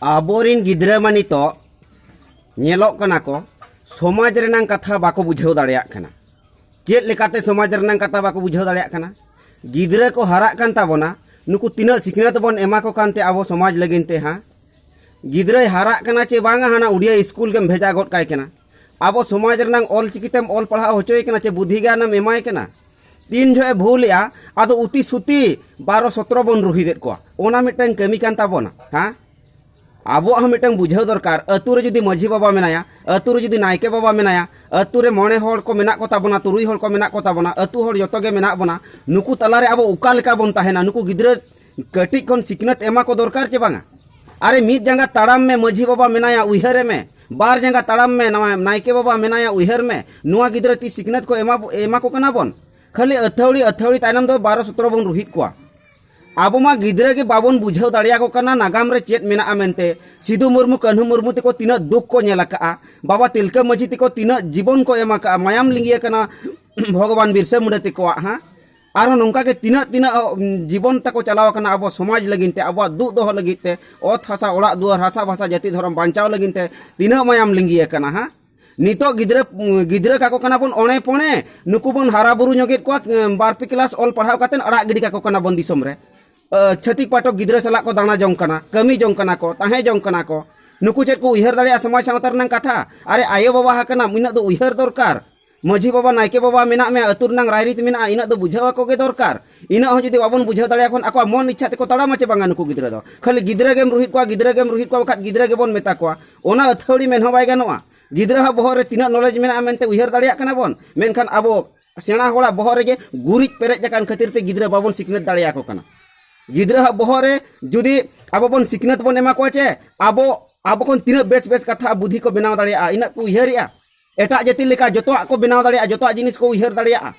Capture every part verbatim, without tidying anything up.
ᱟᱵᱚᱨᱤᱱ ᱜᱤᱫᱽᱨᱟᱹ ᱢᱟ ᱱᱤᱛᱚᱜ ᱧᱮᱞᱚᱜ ᱠᱟᱱᱟ ᱠᱚ, ᱥᱚᱢᱟᱡᱽ ᱨᱮᱱᱟᱜ ᱠᱟᱛᱷᱟ ᱵᱟᱠᱚ ᱵᱩᱡᱷᱟᱹᱣ ᱫᱟᱲᱮᱭᱟᱜ ᱠᱟᱱᱟ᱾ ᱪᱮᱫ ᱞᱮᱠᱟᱛᱮ ᱥᱚᱢᱟᱡᱽ ᱨᱮᱱᱟᱜ ᱠᱟᱛᱷᱟ ᱵᱟᱠᱚ ᱵᱩᱡᱷᱟᱹᱣ ᱫᱟᱲᱮᱭᱟᱜ ᱠᱟᱱᱟ? ᱜᱤᱫᱽᱨᱟᱹ ᱠᱚ ᱦᱟᱨᱟᱜ ᱠᱟᱱ ᱛᱟᱵᱚᱱᱟ, ᱱᱩᱠᱩ ᱛᱤᱱᱟᱹᱜ ᱥᱤᱠᱷᱱᱟᱹᱛ ᱵᱚᱱ ᱮᱢᱟ ᱠᱚ ᱠᱟᱱᱛᱮ ᱟᱵᱚ ᱥᱚᱢᱟᱡᱽ ᱞᱟᱹᱜᱤᱫ ᱛᱮ, ᱦᱟᱸ? ᱜᱤᱫᱽᱨᱟᱹᱭ ᱦᱟᱨᱟᱜ ᱠᱟᱱᱟ ᱪᱮ ᱵᱟᱝᱟ, ᱦᱟᱱᱟ ᱩᱰᱤᱭᱟ ᱥᱠᱩᱞ ᱜᱮᱢ ᱵᱷᱮᱡᱟ ᱜᱚᱫ ᱠᱟᱭ ᱠᱟᱱᱟ᱾ ᱟᱵᱚ ᱥᱚᱢᱟᱡᱽ ᱨᱮᱱᱟᱜ ᱚᱞ ᱪᱤᱠᱤᱛᱮᱢ ᱚᱞ ᱯᱟᱲᱦᱟᱣ ᱦᱚᱪᱚᱭᱮ ᱠᱟᱱᱟ ᱪᱮ ᱵᱩᱫᱽᱫᱷᱤ ᱜᱮᱭᱟᱱᱮᱢ ᱮᱢᱟᱭ ᱠᱟᱱᱟ? ᱛᱤᱱ ᱡᱚᱦᱚᱜ ᱮ ᱵᱷᱩᱞᱮᱜᱼᱟ, ᱟᱫᱚ ᱩᱛᱤ ᱥᱩᱛᱤ ᱵᱟᱨᱚ ᱥᱚᱛᱨᱚ ᱵᱚᱱ ᱨᱩᱦᱤᱫᱮᱫ ᱠᱚᱣᱟ᱾ ᱚᱱᱟ ᱢᱤᱫᱴᱟᱝ ᱠᱟᱹᱢᱤ ᱠᱟᱱ ᱛᱟᱵᱚᱱᱟ, ᱦᱮᱸ? ᱟᱵᱚᱣᱟᱜ ᱦᱚᱸ ᱢᱤᱫᱴᱟᱝ ᱵᱩᱡᱷᱟᱹᱣ ᱫᱚᱨᱠᱟᱨ᱾ ᱟᱹᱛᱩ ᱨᱮ ᱡᱩᱫᱤ ᱢᱟᱹᱡᱷᱤ ᱵᱟᱵᱟ ᱢᱮᱱᱟᱭᱟ, ᱟᱹᱛᱩ ᱨᱮ ᱡᱩᱫᱤ ᱱᱟᱭᱠᱮ ᱵᱟᱵᱟ ᱢᱮᱱᱟᱭᱟ, ᱟᱹᱛᱩ ᱨᱮ ᱢᱚᱬᱮ ᱦᱚᱲ ᱠᱚ ᱢᱮᱱᱟᱜ ᱠᱚ ᱛᱟᱵᱚᱱᱟ, ᱛᱩᱨᱩᱭ ᱦᱚᱲ ᱠᱚ ᱢᱮᱱᱟᱜ ᱠᱚ ᱛᱟᱵᱚᱱᱟ, ᱟᱹᱛᱩ ᱦᱚᱲ ᱡᱚᱛᱚ ᱜᱮ ᱢᱮᱱᱟᱜ ᱵᱚᱱᱟ, ᱱᱩᱠᱩ ᱛᱟᱞᱟᱨᱮ ᱟᱵᱚ ᱚᱠᱟ ᱞᱮᱠᱟ ᱵᱚᱱ ᱛᱟᱦᱮᱱᱟ? ᱱᱩᱠᱩ ᱜᱤᱫᱽᱨᱟᱹ ᱠᱟᱹᱴᱤᱡ ᱠᱷᱚᱱ ᱥᱤᱠᱷᱱᱟᱹᱛ ᱮᱢᱟ ᱠᱚ ᱫᱚᱨᱠᱟᱨ ᱪᱮ ᱵᱟᱝᱟ? ᱟᱨᱮ, ᱢᱤᱫ ᱡᱟᱸᱜᱟ ᱛᱟᱲᱟᱢ ᱢᱮ, ᱢᱟᱹᱡᱷᱤ ᱵᱟᱵᱟ ᱢᱮᱱᱟᱭᱟ, ᱩᱭᱦᱟᱹᱨᱮ ᱢᱮ᱾ ᱵᱟᱨ ᱡᱟᱸᱜᱟ ᱛᱟᱲᱟᱢ ᱢᱮ, ᱱᱟᱣᱟ ᱱᱟᱭᱠᱮ ᱵᱟᱵᱟ ᱢᱮᱱᱟᱭᱟ, ᱩᱭᱦᱟᱹᱨ ᱢᱮ᱾ ᱱᱚᱣᱟ ᱜᱤᱫᱽᱨᱟᱹ ᱛᱤᱥ ᱥᱤᱠᱷᱱᱟᱹᱛ ᱠᱚ ᱮᱢᱟ, ᱮᱢᱟ ᱠᱚ ᱠᱟᱱᱟ ᱵᱚᱱ? ᱠᱷᱟᱹᱞᱤ ᱟᱹᱛᱷᱟᱹᱣᱲᱤ, ᱟᱹᱛᱷᱟᱹᱣᱲᱤ ᱛᱟᱭᱱᱚᱢ ᱫᱚ ᱵᱟᱨᱚ ᱥᱚᱛᱨᱚ ᱵᱚᱱ ᱨᱩᱦᱤᱫ ᱠᱚᱣᱟ᱾ ᱟᱵᱚ ᱢᱟ ᱜᱤᱫᱽᱨᱟᱹ ᱜᱮ ᱵᱟᱵᱚᱱ ᱵᱩᱡᱷᱟᱹᱣ ᱫᱟᱲᱮᱭᱟᱠᱚ ᱠᱟᱱᱟ ᱱᱟᱜᱟᱢ ᱨᱮ ᱪᱮᱫ ᱢᱮᱱᱟᱜᱼᱟ ᱢᱮᱱᱛᱮ᱾ ᱥᱤᱫᱩ ᱢᱩᱨᱢᱩ, ᱠᱟᱹᱱᱦᱩ ᱢᱩᱨᱢᱩ ᱛᱮᱠᱚ ᱛᱤᱱᱟᱹᱜ ᱫᱩᱠ ᱠᱚ ᱧᱮᱞ ᱟᱠᱟᱜᱼᱟ, ᱵᱟᱵᱟ ᱛᱤᱞᱠᱟᱹ ᱢᱟᱹᱡᱷᱤ ᱛᱮᱠᱚ ᱛᱤᱱᱟᱹᱜ ᱡᱤᱵᱚᱱ ᱠᱚ ᱮᱢ ᱟᱠᱟᱜᱼᱟ, ᱢᱟᱭᱟᱢ ᱞᱤᱸᱜᱤ ᱟᱠᱟᱱᱟ ᱵᱷᱚᱜᱚᱵᱟᱱ ᱵᱤᱨᱥᱟᱹ ᱢᱩᱱᱰᱟᱹ ᱛᱮᱠᱚᱣᱟᱜ, ᱦᱟᱸ᱾ ᱟᱨᱦᱚᱸ ᱱᱚᱝᱠᱟ ᱜᱮ ᱛᱤᱱᱟᱹᱜ, ᱛᱤᱱᱟᱹᱜ, ᱩᱢ, ᱡᱤᱵᱚᱱ ᱛᱟᱠᱚ ᱪᱟᱞᱟᱣ ᱟᱠᱟᱱᱟ ᱟᱵᱚ ᱥᱚᱢᱟᱡᱽ ᱞᱟᱹᱜᱤᱫ ᱛᱮ, ᱟᱵᱚᱣᱟᱜ ᱫᱩᱜ ᱫᱚᱦᱚ ᱞᱟᱹᱜᱤᱫ ᱛᱮ, ᱚᱛ ᱦᱟᱥᱟ, ᱚᱲᱟᱜ ᱫᱩᱣᱟᱹᱨ, ᱦᱟᱥᱟ ᱵᱷᱟᱥᱟ, ᱡᱟᱹᱛᱤ ᱫᱷᱚᱨᱚᱢ ᱵᱟᱧᱪᱟᱣ ᱞᱟᱹᱜᱤᱫ ᱛᱮ ᱛᱤᱱᱟᱹᱜ ᱢᱟᱭᱟᱢ ᱞᱤᱸᱜᱤ ᱟᱠᱟᱱᱟ, ᱦᱟᱸ᱾ ᱱᱤᱛᱚᱜ ᱜᱤᱫᱽᱨᱟᱹ, ᱜᱤᱫᱽᱨᱟᱹ ᱠᱟᱠᱚ ᱠᱟᱱᱟ ᱵᱚᱱ ᱚᱬᱮ ᱯᱚᱬᱮ, ᱱᱩᱠᱩ ᱵᱚᱱ ᱦᱟᱨᱟ ᱵᱩᱨᱩ ᱧᱚᱜᱮᱫ ᱠᱚᱣᱟ, ᱮᱸ, ᱵᱟᱨ ᱯᱮ ᱠᱞᱟᱥ ᱚᱞ ᱯᱟᱲᱦᱟᱣ ᱠᱟᱛᱮᱫ ᱟᱲᱟᱜ ᱜᱤᱰᱤ ᱠᱟᱠᱚ ᱠᱟᱱᱟ ᱵᱚᱱ ᱫᱤᱥᱚᱢ ᱨᱮ᱾ ᱟᱹ, ᱪᱷᱟᱹᱛᱤᱠ ᱯᱟᱴᱷᱚᱠ ᱜᱤᱫᱽᱨᱟᱹ ᱥᱟᱞᱟᱜ ᱠᱚ ᱫᱟᱬᱟ ᱡᱚᱝ ᱠᱟᱱᱟ, ᱠᱟᱹᱢᱤ ᱡᱚᱝ ᱠᱟᱱᱟ ᱠᱚ, ᱛᱟᱦᱮᱸ ᱡᱚᱝ ᱠᱟᱱᱟ ᱠᱚ᱾ ᱱᱩᱠᱩ ᱪᱮᱫ ᱠᱚ ᱩᱭᱦᱟᱹᱨ ᱫᱟᱲᱮᱭᱟᱜᱼᱟ ᱥᱚᱢᱟᱡᱽ ᱥᱟᱶᱛᱟ ᱨᱮᱱᱟᱜ ᱠᱟᱛᱷᱟ? ᱟᱨᱮ, ᱟᱭᱳ ᱵᱟᱵᱟ ᱟᱠᱟᱱᱟᱢ, ᱤᱱᱟᱹᱜ ᱫᱚ ᱩᱭᱦᱟᱹᱨ ᱫᱚᱨᱠᱟᱨ᱾ ᱢᱟᱹᱡᱷᱤ ᱵᱟᱵᱟ, ᱱᱟᱭᱠᱮ ᱵᱟᱵᱟ ᱢᱮᱱᱟᱜ ᱢᱮᱭᱟ, ᱟᱹᱛᱩ ᱨᱮᱱᱟᱜ ᱨᱟᱭᱨᱤᱛ ᱢᱮᱱᱟᱜᱼᱟ, ᱤᱱᱟᱹᱜ ᱫᱚ ᱵᱩᱡᱷᱟᱹᱣ ᱟᱠᱚ ᱜᱮ ᱫᱚᱨᱠᱟᱨ᱾ ᱤᱱᱟᱹᱜ ᱦᱚᱸ ᱡᱩᱫᱤ ᱵᱟᱵᱚᱱ ᱵᱩᱡᱷᱟᱹᱣ ᱫᱟᱲᱮᱭᱟᱠᱚ ᱠᱷᱟᱱ, ᱟᱠᱚᱣᱟᱜ ᱢᱚᱱ ᱤᱪᱪᱷᱟ ᱛᱮᱠᱚ ᱛᱟᱲᱟᱢᱟ ᱪᱮ ᱵᱟᱝᱟ ᱱᱩᱠᱩ ᱜᱤᱫᱽᱨᱟᱹ ᱫᱚ? ᱠᱷᱟᱹᱞᱤ ᱜᱤᱫᱽᱨᱟᱹ ᱜᱮᱢ ᱨᱩᱦᱤᱫ ᱠᱚᱣᱟ, ᱜᱤᱫᱽᱨᱟᱹ ᱜᱮᱢ ᱨᱩᱦᱤᱫ ᱠᱚᱣᱟ, ᱵᱟᱠᱷᱟᱡ ᱜᱤᱫᱽᱨᱟᱹ ᱜᱮᱵᱚᱱ ᱢᱮᱛᱟ ᱠᱚᱣᱟ, ᱚᱱᱟ ᱟᱹᱛᱷᱟᱹᱣᱲᱤ ᱢᱮᱱ ᱦᱚᱸ ᱵᱟᱭ ᱜᱟᱱᱚᱜᱼᱟ᱾ ᱜᱤᱫᱽᱨᱟᱹ ᱦᱟᱜ ᱵᱚᱦᱚᱜ ᱨᱮ ᱛᱤᱱᱟᱹᱜ ᱱᱚᱞᱮᱡᱽ ᱢᱮᱱᱟᱜᱼᱟ ᱢᱮᱱᱛᱮ ᱩᱭᱦᱟᱹᱨ ᱫᱟᱲᱮᱭᱟᱜ ᱠᱟᱱᱟ ᱵᱚᱱ, ᱢᱮᱱᱠᱷᱟᱱ ᱟᱵᱚ ᱥᱮᱬᱟ ᱦᱚᱲᱟᱜ ᱵᱚᱦᱚᱜ ᱨᱮᱜᱮ ᱜᱩᱨᱤᱡ ᱯᱮᱨᱮᱡ ᱟᱠᱟᱱ ᱠᱷᱟᱹᱛᱤᱨ ᱛᱮ ᱜᱤᱫᱽᱨᱟᱹ ᱵᱟᱵᱚᱱ ᱥᱤᱠᱷᱱᱟᱹᱛ ᱫᱟᱲᱮᱭᱟᱠᱚ ᱠᱟᱱᱟ᱾ ᱜᱤᱫᱽᱨᱟᱹ ᱦᱟᱜ ᱵᱚᱦᱚᱜ ᱨᱮ ᱡᱩᱫᱤ ᱟᱵᱚ ᱵᱚᱱ ᱥᱤᱠᱷᱱᱟᱹᱛ ᱵᱚᱱ ᱮᱢᱟ ᱠᱚᱣᱟ ᱪᱮ, ᱟᱵᱚ, ᱟᱵᱚ ᱠᱷᱚᱱ ᱛᱤᱱᱟᱹᱜ ᱵᱮᱥ ᱵᱮᱥ ᱠᱟᱛᱷᱟ ᱵᱩᱫᱷᱤ ᱠᱚ ᱵᱮᱱᱟᱣ ᱫᱟᱲᱮᱭᱟᱜᱼᱟ, ᱤᱱᱟᱹᱜ ᱠᱚ ᱩᱭᱦᱟᱹᱨᱮᱜᱼᱟ᱾ ᱮᱴᱟᱜ ᱡᱟᱹᱛᱤ ᱞᱮᱠᱟ ᱡᱚᱛᱚᱣᱟᱜ ᱠᱚ ᱵᱮᱱᱟᱣ ᱫᱟᱲᱮᱭᱟᱜᱼᱟ, ᱡᱚᱛᱚᱣᱟᱜ ᱡᱤᱱᱤᱥ ᱠᱚ ᱩᱭᱦᱟᱹᱨ ᱫᱟᱲᱮᱭᱟᱜᱼᱟ᱾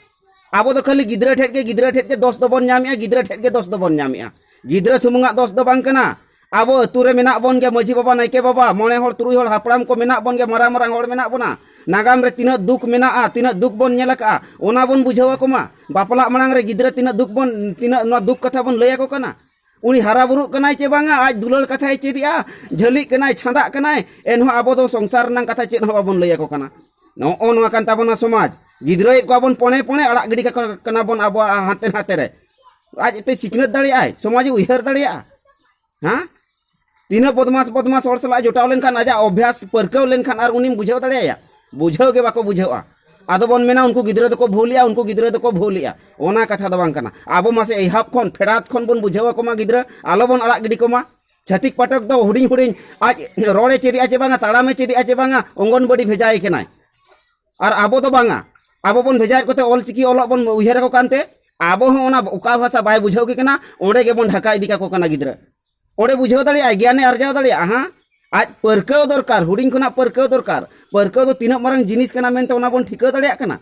ᱟᱵᱚ ᱫᱚ ᱠᱷᱟᱹᱞᱤ ᱜᱤᱫᱽᱨᱟᱹ ᱴᱷᱮᱡ ᱜᱮ, ᱜᱤᱫᱽᱨᱟᱹ ᱴᱷᱮᱡ ᱜᱮ ᱫᱚᱥ ᱫᱚᱵᱚᱱ ᱧᱟᱢᱮᱜᱼᱟ, ᱜᱤᱫᱽᱨᱟᱹ ᱴᱷᱮᱡ ᱜᱮ ᱫᱚᱥ ᱫᱚᱵᱚᱱ ᱧᱟᱢᱮᱜᱼᱟ᱾ ᱜᱤᱫᱽᱨᱟᱹ ᱥᱩᱢᱩᱝᱟᱜ ᱫᱚᱥ ᱫᱚ ᱵᱟᱝ ᱠᱟᱱᱟ᱾ ᱟᱵᱚ ᱟᱹᱛᱩ ᱨᱮ ᱢᱮᱱᱟᱜ ᱵᱚᱱ ᱜᱮᱭᱟ, ᱢᱟᱹᱡᱷᱤ ᱵᱟᱵᱟ, ᱱᱟᱭᱠᱮ ᱵᱟᱵᱟ, ᱢᱚᱬᱮ ᱦᱚᱲ, ᱛᱩᱨᱩᱭ ᱦᱚᱲ ᱦᱟᱯᱲᱟᱢ ᱠᱚ ᱢᱮᱱᱟᱜ ᱵᱚᱱ ᱜᱮᱭᱟ, ᱢᱟᱨᱟᱝ ᱢᱟᱨᱟᱝ ᱦᱚᱲ ᱢᱮᱱᱟᱜ ᱵᱚᱱᱟ᱾ ᱱᱟᱜᱟᱢ ᱨᱮ ᱛᱤᱱᱟᱹᱜ ᱫᱩᱠ ᱢᱮᱱᱟᱜᱼᱟ, ᱛᱤᱱᱟᱹᱜ ᱫᱩᱠ ᱵᱚᱱ ᱧᱮᱞ ᱟᱠᱟᱜᱼᱟ, ᱚᱱᱟ ᱵᱚᱱ ᱵᱩᱡᱷᱟᱹᱣ ᱟᱠᱚ ᱢᱟ᱾ ᱵᱟᱯᱞᱟᱜ ᱢᱟᱲᱟᱝ ᱨᱮ ᱜᱤᱫᱽᱨᱟᱹ ᱛᱤᱱᱟᱹᱜ ᱫᱩᱠ ᱵᱚᱱ, ᱛᱤᱱᱟᱹᱜ ᱱᱚᱣᱟ ᱫᱩᱠ ᱠᱟᱛᱷᱟ ᱵᱚᱱ ᱞᱟᱹᱭ ᱟᱠᱚ ᱠᱟᱱᱟ᱾ ᱩᱱᱤ ᱦᱟᱨᱟ ᱵᱩᱨᱩᱜ ᱠᱟᱱᱟᱭ ᱪᱮ ᱵᱟᱝᱟ, ᱟᱡ ᱫᱩᱞᱟᱹᱲ ᱠᱟᱛᱷᱟᱭ ᱪᱮᱫᱮᱜᱼᱟ, ᱡᱷᱟᱹᱞᱤᱜ ᱠᱟᱱᱟᱭ, ᱪᱷᱟᱸᱫᱟᱜ ᱠᱟᱱᱟᱭ, ᱮᱱᱦᱚᱸ ᱟᱵᱚ ᱫᱚ ᱥᱚᱝᱥᱟᱨ ᱨᱮᱱᱟᱜ ᱠᱟᱛᱷᱟ ᱪᱮᱫ ᱦᱚᱸ ᱵᱟᱵᱚᱱ ᱞᱟᱹᱭ ᱟᱠᱚ ᱠᱟᱱᱟ᱾ ᱱᱚᱜᱼᱚ ᱱᱚᱣᱟ ᱠᱟᱱ ᱛᱟᱵᱚᱱᱟ ᱥᱚᱢᱟᱡᱽ᱾ ᱜᱤᱫᱽᱨᱟᱹᱭᱮᱫ ᱠᱚᱣᱟ ᱵᱚᱱ ᱯᱚᱱᱮ ᱯᱚᱱᱮ, ᱟᱲᱟᱜ ᱜᱤᱰᱤ ᱠᱟᱠᱚ ᱠᱟᱱᱟ ᱵᱚᱱ ᱟᱵᱚᱣᱟᱜ ᱦᱟᱱᱛᱮ ᱱᱟᱛᱮ ᱨᱮ᱾ ᱟᱡ ᱮᱛᱮ ᱥᱤᱠᱷᱱᱟᱹᱛ ᱫᱟᱲᱮᱭᱟᱜᱼᱟᱭ, ᱥᱚᱢᱟᱡᱽ ᱮ ᱩᱭᱦᱟᱹᱨ ᱫᱟᱲᱮᱭᱟᱜᱼᱟ? ᱦᱮᱸ? ᱛᱤᱱᱟᱹᱜ ᱵᱚᱫᱢᱟᱥ ᱵᱚᱫᱢᱟᱥ ᱦᱚᱲ ᱥᱟᱞᱟᱜ ᱡᱚᱴᱟᱣ ᱞᱮᱱᱠᱷᱟᱱ ᱟᱡᱟᱜ ᱚᱵᱷᱭᱟᱥ ᱯᱟᱹᱨᱠᱟᱹᱣ ᱞᱮᱱᱠᱷᱟᱱ ᱟᱨ ᱩᱱᱤᱢ ᱵᱩᱡᱷᱟᱹᱣ ᱫᱟᱲᱮᱭᱟᱭᱟ? ᱵᱩᱡᱷᱟᱹᱣ ᱜᱮ ᱵᱟᱠᱚ ᱵᱩᱡᱷᱟᱹᱣᱟ᱾ ᱟᱫᱚ ᱵᱚᱱ ᱢᱮᱱᱟ, "ᱩᱱᱠᱩ ᱜᱤᱫᱽᱨᱟᱹ ᱫᱚᱠᱚ ᱵᱷᱩᱞᱮᱜᱼᱟ, ᱩᱱᱠᱩ ᱜᱤᱫᱽᱨᱟᱹ ᱫᱚᱠᱚ ᱵᱷᱩᱞᱮᱜᱼᱟ", ᱚᱱᱟ ᱠᱟᱛᱷᱟ ᱫᱚ ᱵᱟᱝ ᱠᱟᱱᱟ᱾ ᱟᱵᱚ ᱢᱟᱥᱮ ᱮᱦᱚᱵ ᱠᱷᱚᱱ, ᱯᱷᱮᱰᱟᱛ ᱠᱷᱚᱱ ᱵᱚᱱ ᱵᱩᱡᱷᱟᱹᱣ ᱟᱠᱚ ᱢᱟ ᱜᱤᱫᱽᱨᱟᱹ, ᱟᱞᱚ ᱵᱚᱱ ᱟᱲᱟᱜ ᱜᱤᱰᱤ ᱠᱚᱢᱟ᱾ ᱪᱷᱟᱹᱛᱤᱠ ᱯᱟᱴᱷᱚᱠ ᱫᱚ ᱦᱩᱰᱤᱧ ᱦᱩᱰᱤᱧ ᱟᱡ ᱨᱚᱲᱮ ᱪᱮᱫᱮᱜᱼᱟ ᱪᱮ ᱵᱟᱝᱟ, ᱛᱟᱲᱟᱢᱮ ᱪᱮᱫᱮᱜᱼᱟ ᱪᱮ ᱵᱟᱝᱟ, ᱚᱝᱜᱚᱱᱵᱟᱲᱤ ᱵᱷᱮᱡᱟᱭᱮ ᱠᱟᱱᱟᱭ᱾ ᱟᱨ ᱟᱵᱚ ᱫᱚ ᱵᱟᱝᱟ, ᱟᱵᱚ ᱵᱚᱱ ᱵᱷᱮᱡᱟᱭᱮᱫ ᱠᱚᱛᱮ ᱚᱞ ᱪᱤᱠᱤ ᱚᱞᱚᱜ ᱵᱚᱱ ᱩᱭᱦᱟᱹᱨ ᱟᱠᱚ ᱠᱟᱱᱛᱮ, ᱟᱵᱚ ᱦᱚᱸ ᱚᱱᱟ ᱚᱠᱟ ᱵᱷᱟᱥᱟ ᱵᱟᱭ ᱵᱩᱡᱷᱟᱹᱣ ᱜᱮ ᱠᱟᱱᱟ, ᱚᱸᱰᱮ ᱜᱮᱵᱚᱱ ᱰᱷᱟᱠᱟ ᱤᱫᱤ ᱠᱟᱠᱚ ᱠᱟᱱᱟ ᱜᱤᱫᱽᱨᱟᱹ᱾ ᱚᱸᱰᱮ ᱵᱩᱡᱷᱟᱹᱣ ᱫᱟᱲᱮᱭᱟᱜᱼᱟ, ᱜᱮᱭᱟᱱᱮ ᱟᱨᱡᱟᱣ ᱫᱟᱲᱮᱭᱟᱜᱼᱟ᱾ ᱦᱮᱸ, ᱟᱡ ᱯᱟᱹᱨᱠᱟᱹᱣ ᱫᱚᱨᱠᱟᱨ, ᱦᱩᱰᱤᱧ ᱠᱷᱚᱱᱟᱜ ᱯᱟᱹᱨᱠᱟᱹᱣ ᱫᱚᱨᱠᱟᱨ᱾ ᱯᱟᱹᱨᱠᱟᱹᱣ ᱫᱚ ᱛᱤᱱᱟᱹᱜ ᱢᱟᱨᱟᱝ ᱡᱤᱱᱤᱥ ᱠᱟᱱᱟ ᱢᱮᱱᱛᱮ ᱚᱱᱟ ᱵᱚᱱ ᱴᱷᱤᱠᱟᱹ ᱫᱟᱲᱮᱭᱟᱜ ᱠᱟᱱᱟ᱾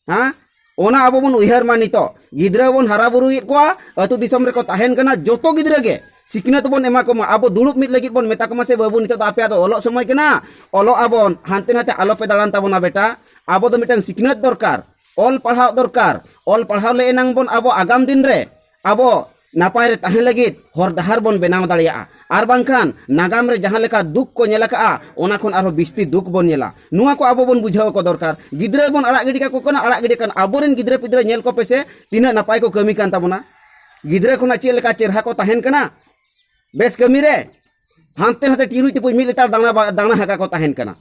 ᱦᱮᱸ, ᱚᱱᱟ ᱟᱵᱚ ᱵᱚᱱ ᱩᱭᱦᱟᱹᱨ ᱢᱟ᱾ ᱱᱤᱛᱚᱜ ᱜᱤᱫᱽᱨᱟᱹ ᱵᱚᱱ ᱦᱟᱨᱟ ᱵᱩᱨᱩᱭᱮᱫ ᱠᱚᱣᱟ, ᱟᱹᱛᱩ ᱫᱤᱥᱚᱢ ᱨᱮᱠᱚ ᱛᱟᱦᱮᱱ ᱠᱟᱱᱟ, ᱡᱚᱛᱚ ᱜᱤᱫᱽᱨᱟᱹ ᱜᱮ ᱥᱤᱠᱷᱱᱟᱹᱛ ᱵᱚᱱ ᱮᱢᱟ ᱠᱚᱢᱟ᱾ ᱟᱵᱚ ᱫᱩᱲᱩᱵ ᱢᱤᱫ ᱞᱟᱹᱜᱤᱫ ᱵᱚᱱ ᱢᱮᱛᱟ ᱠᱚᱢᱟ ᱥᱮ, "ᱵᱟᱹᱵᱩ, ᱱᱤᱛᱚᱜ ᱫᱚ ᱟᱯᱮᱭᱟᱜ ᱫᱚ ᱚᱞᱚᱜ ᱥᱚᱢᱚᱭ ᱠᱟᱱᱟ, ᱚᱞᱚᱜ ᱟᱵᱚᱱ, ᱦᱟᱱᱛᱮ ᱱᱟᱛᱮ ᱟᱞᱚᱯᱮ ᱫᱟᱬᱟᱱ ᱛᱟᱵᱚᱱᱟ ᱵᱮᱴᱟ, ᱟᱵᱚ ᱫᱚ ᱢᱤᱫᱴᱟᱝ ᱥᱤᱠᱷᱱᱟᱹᱛ ᱫᱚᱨᱠᱟᱨ, ᱚᱞ ᱯᱟᱲᱦᱟᱣ ᱫᱚᱨᱠᱟᱨ, ᱚᱞ ᱯᱟᱲᱦᱟᱣ ᱞᱮ ᱮᱱᱟᱝ ᱵᱚᱱ ᱟᱵᱚ ᱟᱜᱟᱢ ᱫᱤᱱ ᱨᱮ ᱟᱵᱚ ᱱᱟᱯᱟᱭ ᱨᱮ ᱛᱟᱦᱮᱸ ᱞᱟᱹᱜᱤᱫ ᱦᱚᱨ ᱰᱟᱦᱟᱨ ᱵᱚᱱ ᱵᱮᱱᱟᱣ ᱫᱟᱲᱮᱭᱟᱜᱼᱟ᱾ ᱟᱨ ᱵᱟᱝᱠᱷᱟᱱ ᱱᱟᱜᱟᱢ ᱨᱮ ᱡᱟᱦᱟᱸ ᱞᱮᱠᱟ ᱫᱩᱠ ᱠᱚ ᱧᱮᱞ ᱟᱠᱟᱜᱼᱟ, ᱚᱱᱟ ᱠᱷᱚᱱ ᱟᱨᱦᱚᱸ ᱵᱤᱥᱛᱤ ᱫᱩᱠ ᱵᱚᱱ ᱧᱮᱞᱟ᱾ ᱱᱚᱣᱟ ᱠᱚ ᱟᱵᱚ ᱵᱚᱱ ᱵᱩᱡᱷᱟᱹᱣ ᱟᱠᱚ ᱫᱚᱨᱠᱟᱨ᱾ ᱜᱤᱫᱽᱨᱟᱹ ᱵᱚᱱ ᱟᱲᱟᱜ ᱜᱤᱰᱤ ᱠᱟᱠᱚ ᱠᱟᱱᱟ, ᱟᱲᱟᱜ ᱜᱤᱰᱤ ᱠᱟᱱ ᱟᱵᱚᱨᱮᱱ ᱜᱤᱫᱽᱨᱟᱹ ᱯᱤᱫᱽᱨᱟᱹ ᱧᱮᱞ ᱠᱚᱯᱮ ᱥᱮ, ᱛᱤᱱᱟᱹᱜ ᱱᱟᱯᱟᱭ ᱠᱚ ᱠᱟᱹᱢᱤ ᱠᱟᱱ ᱛᱟᱵᱚᱱᱟ᱾ ᱜᱤᱫᱽᱨᱟᱹ ᱠᱷᱚᱱᱟᱜ ᱪᱮᱫ ᱞᱮᱠᱟ ᱪᱮᱨᱦᱟ ᱠᱚ ᱛᱟᱦᱮᱱ ᱠᱟᱱᱟ ᱵᱮᱥ ᱠᱟᱹᱢᱤ ᱨᱮ, ᱦᱟᱱᱛᱮ ᱱᱟᱛᱮ ᱴᱤᱨᱩᱡ ᱴᱤᱯᱩᱡ ᱢᱤᱫ ᱞᱮᱛᱟᱲ ᱫᱟᱬᱟ ᱵᱟ-, ᱫᱟᱬᱟ ᱦᱟᱠᱟ ᱠᱚ ᱛᱟᱦᱮᱱ ᱠᱟᱱᱟ᱾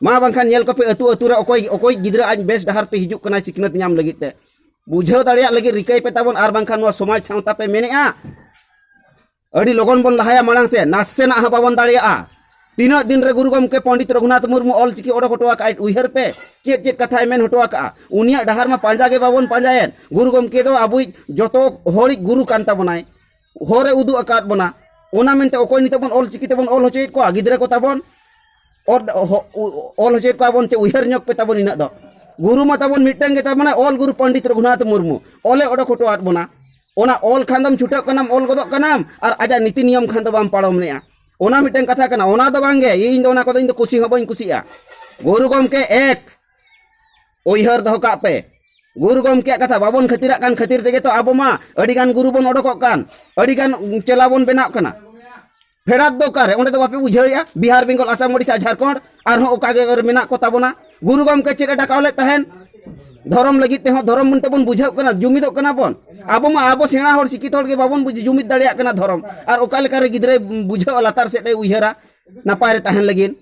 ᱢᱟ ᱵᱟᱝᱠᱷᱟᱱ ᱧᱮᱞ ᱠᱚᱯᱮ, ᱟᱹᱛᱩ ᱟᱹᱛᱩ ᱨᱮ ᱚᱠᱚᱭ, ᱚᱠᱚᱭ ᱜᱤᱫᱽᱨᱟᱹ ᱟᱡ ᱵᱮᱥ ᱰᱟᱦᱟᱨ ᱛᱮ ᱦᱤᱡᱩᱜ ᱠᱟᱱᱟᱭ ᱥᱤᱠᱷᱱᱟᱹᱛ ᱧᱟᱢ ᱞᱟᱹᱜᱤᱫ ᱛᱮ᱾ ᱵᱩᱡᱷᱟᱹᱣ ᱫᱟᱲᱮᱭᱟᱜ ᱞᱟᱹᱜᱤᱫ ᱨᱤᱠᱟᱹᱭ ᱯᱮ ᱛᱟᱵᱚᱱ, ᱟᱨ ᱵᱟᱝᱠᱷᱟᱱ ᱱᱚᱣᱟ ᱥᱚᱢᱟᱡᱽ ᱥᱟᱶᱛᱟ ᱯᱮ ᱢᱮᱱᱮᱜᱼᱟ, ᱟᱹᱰᱤ ᱞᱚᱜᱚᱱ ᱵᱚᱱ ᱞᱟᱦᱟᱭᱟ ᱢᱟᱲᱟᱝ ᱥᱮᱫ, ᱱᱟᱥᱮᱱᱟᱜ ᱦᱚᱸ ᱵᱟᱵᱚᱱ ᱫᱟᱲᱮᱭᱟᱜᱼᱟ᱾ ᱛᱤᱱᱟᱹᱜ ᱫᱤᱱ ᱨᱮ ᱜᱩᱨᱩ ᱜᱚᱢᱠᱮ ᱯᱚᱱᱰᱤᱛ ᱨᱚᱜᱷᱩᱱᱟᱛᱷ ᱢᱩᱨᱢᱩ ᱚᱞ ᱪᱤᱠᱤ ᱚᱰᱚᱠ ᱦᱚᱴᱚ ᱟᱠᱟᱫ, ᱩᱭᱦᱟᱹᱨ ᱯᱮ, ᱪᱮᱫ ᱪᱮᱫ ᱠᱟᱛᱷᱟᱭ ᱢᱮᱱ ᱦᱚᱴᱚ ᱟᱠᱟᱫᱼᱟ᱾ ᱩᱱᱤᱭᱟᱜ ᱰᱟᱦᱟᱨ ᱢᱟ ᱯᱟᱸᱡᱟ ᱜᱮ ᱵᱟᱵᱚᱱ ᱯᱟᱸᱡᱟᱭᱮᱫ᱾ ᱜᱩᱨᱩ ᱜᱚᱢᱠᱮ ᱫᱚ ᱟᱵᱚᱭᱤᱡ ᱡᱚᱛᱚ ᱦᱚᱲᱤᱡ ᱜᱩᱨᱩ ᱠᱟᱱ ᱛᱟᱵᱚᱱᱟᱭ, ᱦᱚᱨᱮ ᱩᱫᱩᱜ ᱟᱠᱟᱫ ᱵᱚᱱᱟ᱾ ᱚᱱᱟ ᱢᱮᱱᱛᱮ ᱚᱠᱚᱭ ᱱᱤᱛᱚᱜ ᱵᱚᱱ ᱚᱞ ᱪᱤᱠᱤ ᱛᱮᱵᱚᱱ ᱚᱞ ᱦᱚᱪᱚᱭᱮᱫ ᱠᱚᱣᱟ ᱜᱤᱫᱽᱨᱟᱹ ᱠᱚ ᱛᱟᱵᱚᱱ? ᱚᱞ, ᱦᱚ-, ᱩ-, ᱚᱞ ᱦᱚᱪᱚᱭᱮᱫ ᱠᱚᱣᱟ ᱵᱚᱱ ᱪᱮ? ᱩᱭᱦᱟᱹᱨ ᱧᱚᱜ ᱯᱮ ᱛᱟᱵᱚᱱ ᱤᱱᱟᱹᱜ ᱫᱚ᱾ ᱜᱩᱨᱩ ᱢᱟ ᱛᱟᱵᱚᱱ ᱢᱤᱫᱴᱟᱝ ᱜᱮ ᱛᱟᱵᱚᱱᱟ, ᱚᱞ ᱜᱩᱨᱩ ᱯᱚᱱᱰᱤᱛ ᱨᱚᱜᱷᱩᱱᱟᱛᱷ ᱢᱩᱨᱢᱩ᱾ ᱚᱞᱮ ᱚᱰᱚᱠ ᱦᱚᱴᱚ ᱟᱫ ᱵᱚᱱᱟ᱾ ᱚᱱᱟ ᱚᱞ ᱠᱷᱟᱱ ᱫᱚᱢ ᱪᱷᱩᱴᱟᱹᱜ ᱠᱟᱱᱟᱢ, ᱚᱞ ᱜᱚᱫᱚᱜ ᱠᱟᱱᱟᱢ, ᱟᱨ ᱟᱡᱟᱜ ᱱᱤᱛᱤ ᱱᱤᱭᱚᱢ ᱠᱷᱟᱱ ᱫᱚ ᱵᱟᱢ ᱯᱟᱲᱚᱢ ᱞᱮᱜᱼᱟ᱾ ᱚᱱᱟ ᱢᱤᱫᱴᱟᱝ ᱠᱟᱛᱷᱟ ᱠᱟᱱᱟ᱾ ᱚᱱᱟ ᱫᱚ ᱵᱟᱝ ᱜᱮ, ᱤᱧ ᱫᱚ ᱚᱱᱟ ᱠᱚᱫᱚ ᱤᱧ ᱫᱚ ᱠᱩᱥᱤ ᱦᱚᱸ ᱵᱟᱹᱧ ᱠᱩᱥᱤᱜᱼᱟ᱾ ᱜᱩᱨᱩ ᱜᱚᱢᱠᱮ ᱮᱠ, ᱩᱭᱦᱟᱹᱨ ᱫᱚᱦᱚ ᱠᱟᱜ ᱯᱮ, ᱜᱩᱨᱩ ᱜᱚᱢᱠᱮᱭᱟᱜ ᱠᱟᱛᱷᱟ ᱵᱟᱵᱚᱱ ᱠᱷᱟᱹᱛᱤᱨᱟᱜ ᱠᱟᱱ ᱠᱷᱟᱹᱛᱤᱨ ᱛᱮᱜᱮ ᱛᱚ ᱟᱵᱚ ᱢᱟ ᱟᱹᱰᱤ ᱜᱟᱱ ᱜᱩᱨᱩ ᱵᱚᱱ ᱚᱰᱚᱠᱚᱜ ᱠᱟᱱ, ᱟᱹᱰᱤ ᱜᱟᱱ ᱪᱮᱞᱟ ᱵᱚᱱ ᱵᱮᱱᱟᱜ ᱠᱟᱱᱟ᱾ ᱯᱷᱮᱰᱟᱛ ᱫᱚ ᱚᱠᱟᱨᱮ? ᱚᱸᱰᱮ ᱫᱚ ᱵᱟᱯᱮ ᱵᱩᱡᱷᱟᱹᱣᱮᱫᱼᱟ? ᱵᱤᱦᱟᱨ, ᱵᱮᱝᱜᱚᱞ, ᱟᱥᱟᱢ, ᱳᱰᱤᱥᱟ, ᱡᱷᱟᱲᱠᱷᱚᱸᱰ, ᱟᱨᱦᱚᱸ ᱚᱠᱟ ᱜᱮ ᱢᱮᱱᱟᱜ ᱠᱚ ᱛᱟᱵᱚᱱᱟ᱾ ᱜᱩᱨᱩ ᱜᱚᱢᱠᱮ ᱪᱮᱫ ᱮ ᱰᱟᱠᱟᱣ ᱞᱮᱫ ᱛᱟᱦᱮᱱ? ᱫᱷᱚᱨᱚᱢ ᱞᱟᱹᱜᱤᱫ ᱛᱮᱦᱚᱸ ᱫᱷᱚᱨᱚᱢ ᱢᱮᱱᱛᱮ ᱵᱚᱱ ᱵᱩᱡᱷᱟᱹᱜ ᱠᱟᱱᱟ, ᱡᱩᱢᱤᱫᱚᱜ ᱠᱟᱱᱟ ᱵᱚᱱ᱾ ᱟᱵᱚ ᱢᱟ ᱟᱵᱚ ᱥᱮᱬᱟ ᱦᱚᱲ, ᱥᱤᱠᱠᱷᱤᱛ ᱦᱚᱲ ᱜᱮ ᱵᱟᱵᱚᱱ ᱵᱩᱡ-, ᱡᱩᱢᱤᱫ ᱫᱟᱲᱮᱭᱟᱜ ᱠᱟᱱᱟ ᱫᱷᱚᱨᱚᱢ᱾ ᱟᱨ ᱚᱠᱟ ᱞᱮᱠᱟᱨᱮ ᱜᱤᱫᱽᱨᱟᱹᱭ ᱵᱩᱡᱷᱟᱹᱣᱟ, ᱞᱟᱛᱟᱨ ᱥᱮᱫ ᱮ ᱩᱭᱦᱟᱹᱨᱟ ᱱᱟᱯᱟᱭ ᱨᱮ ᱛᱟᱦᱮᱱ ᱞᱟᱹᱜᱤᱫ?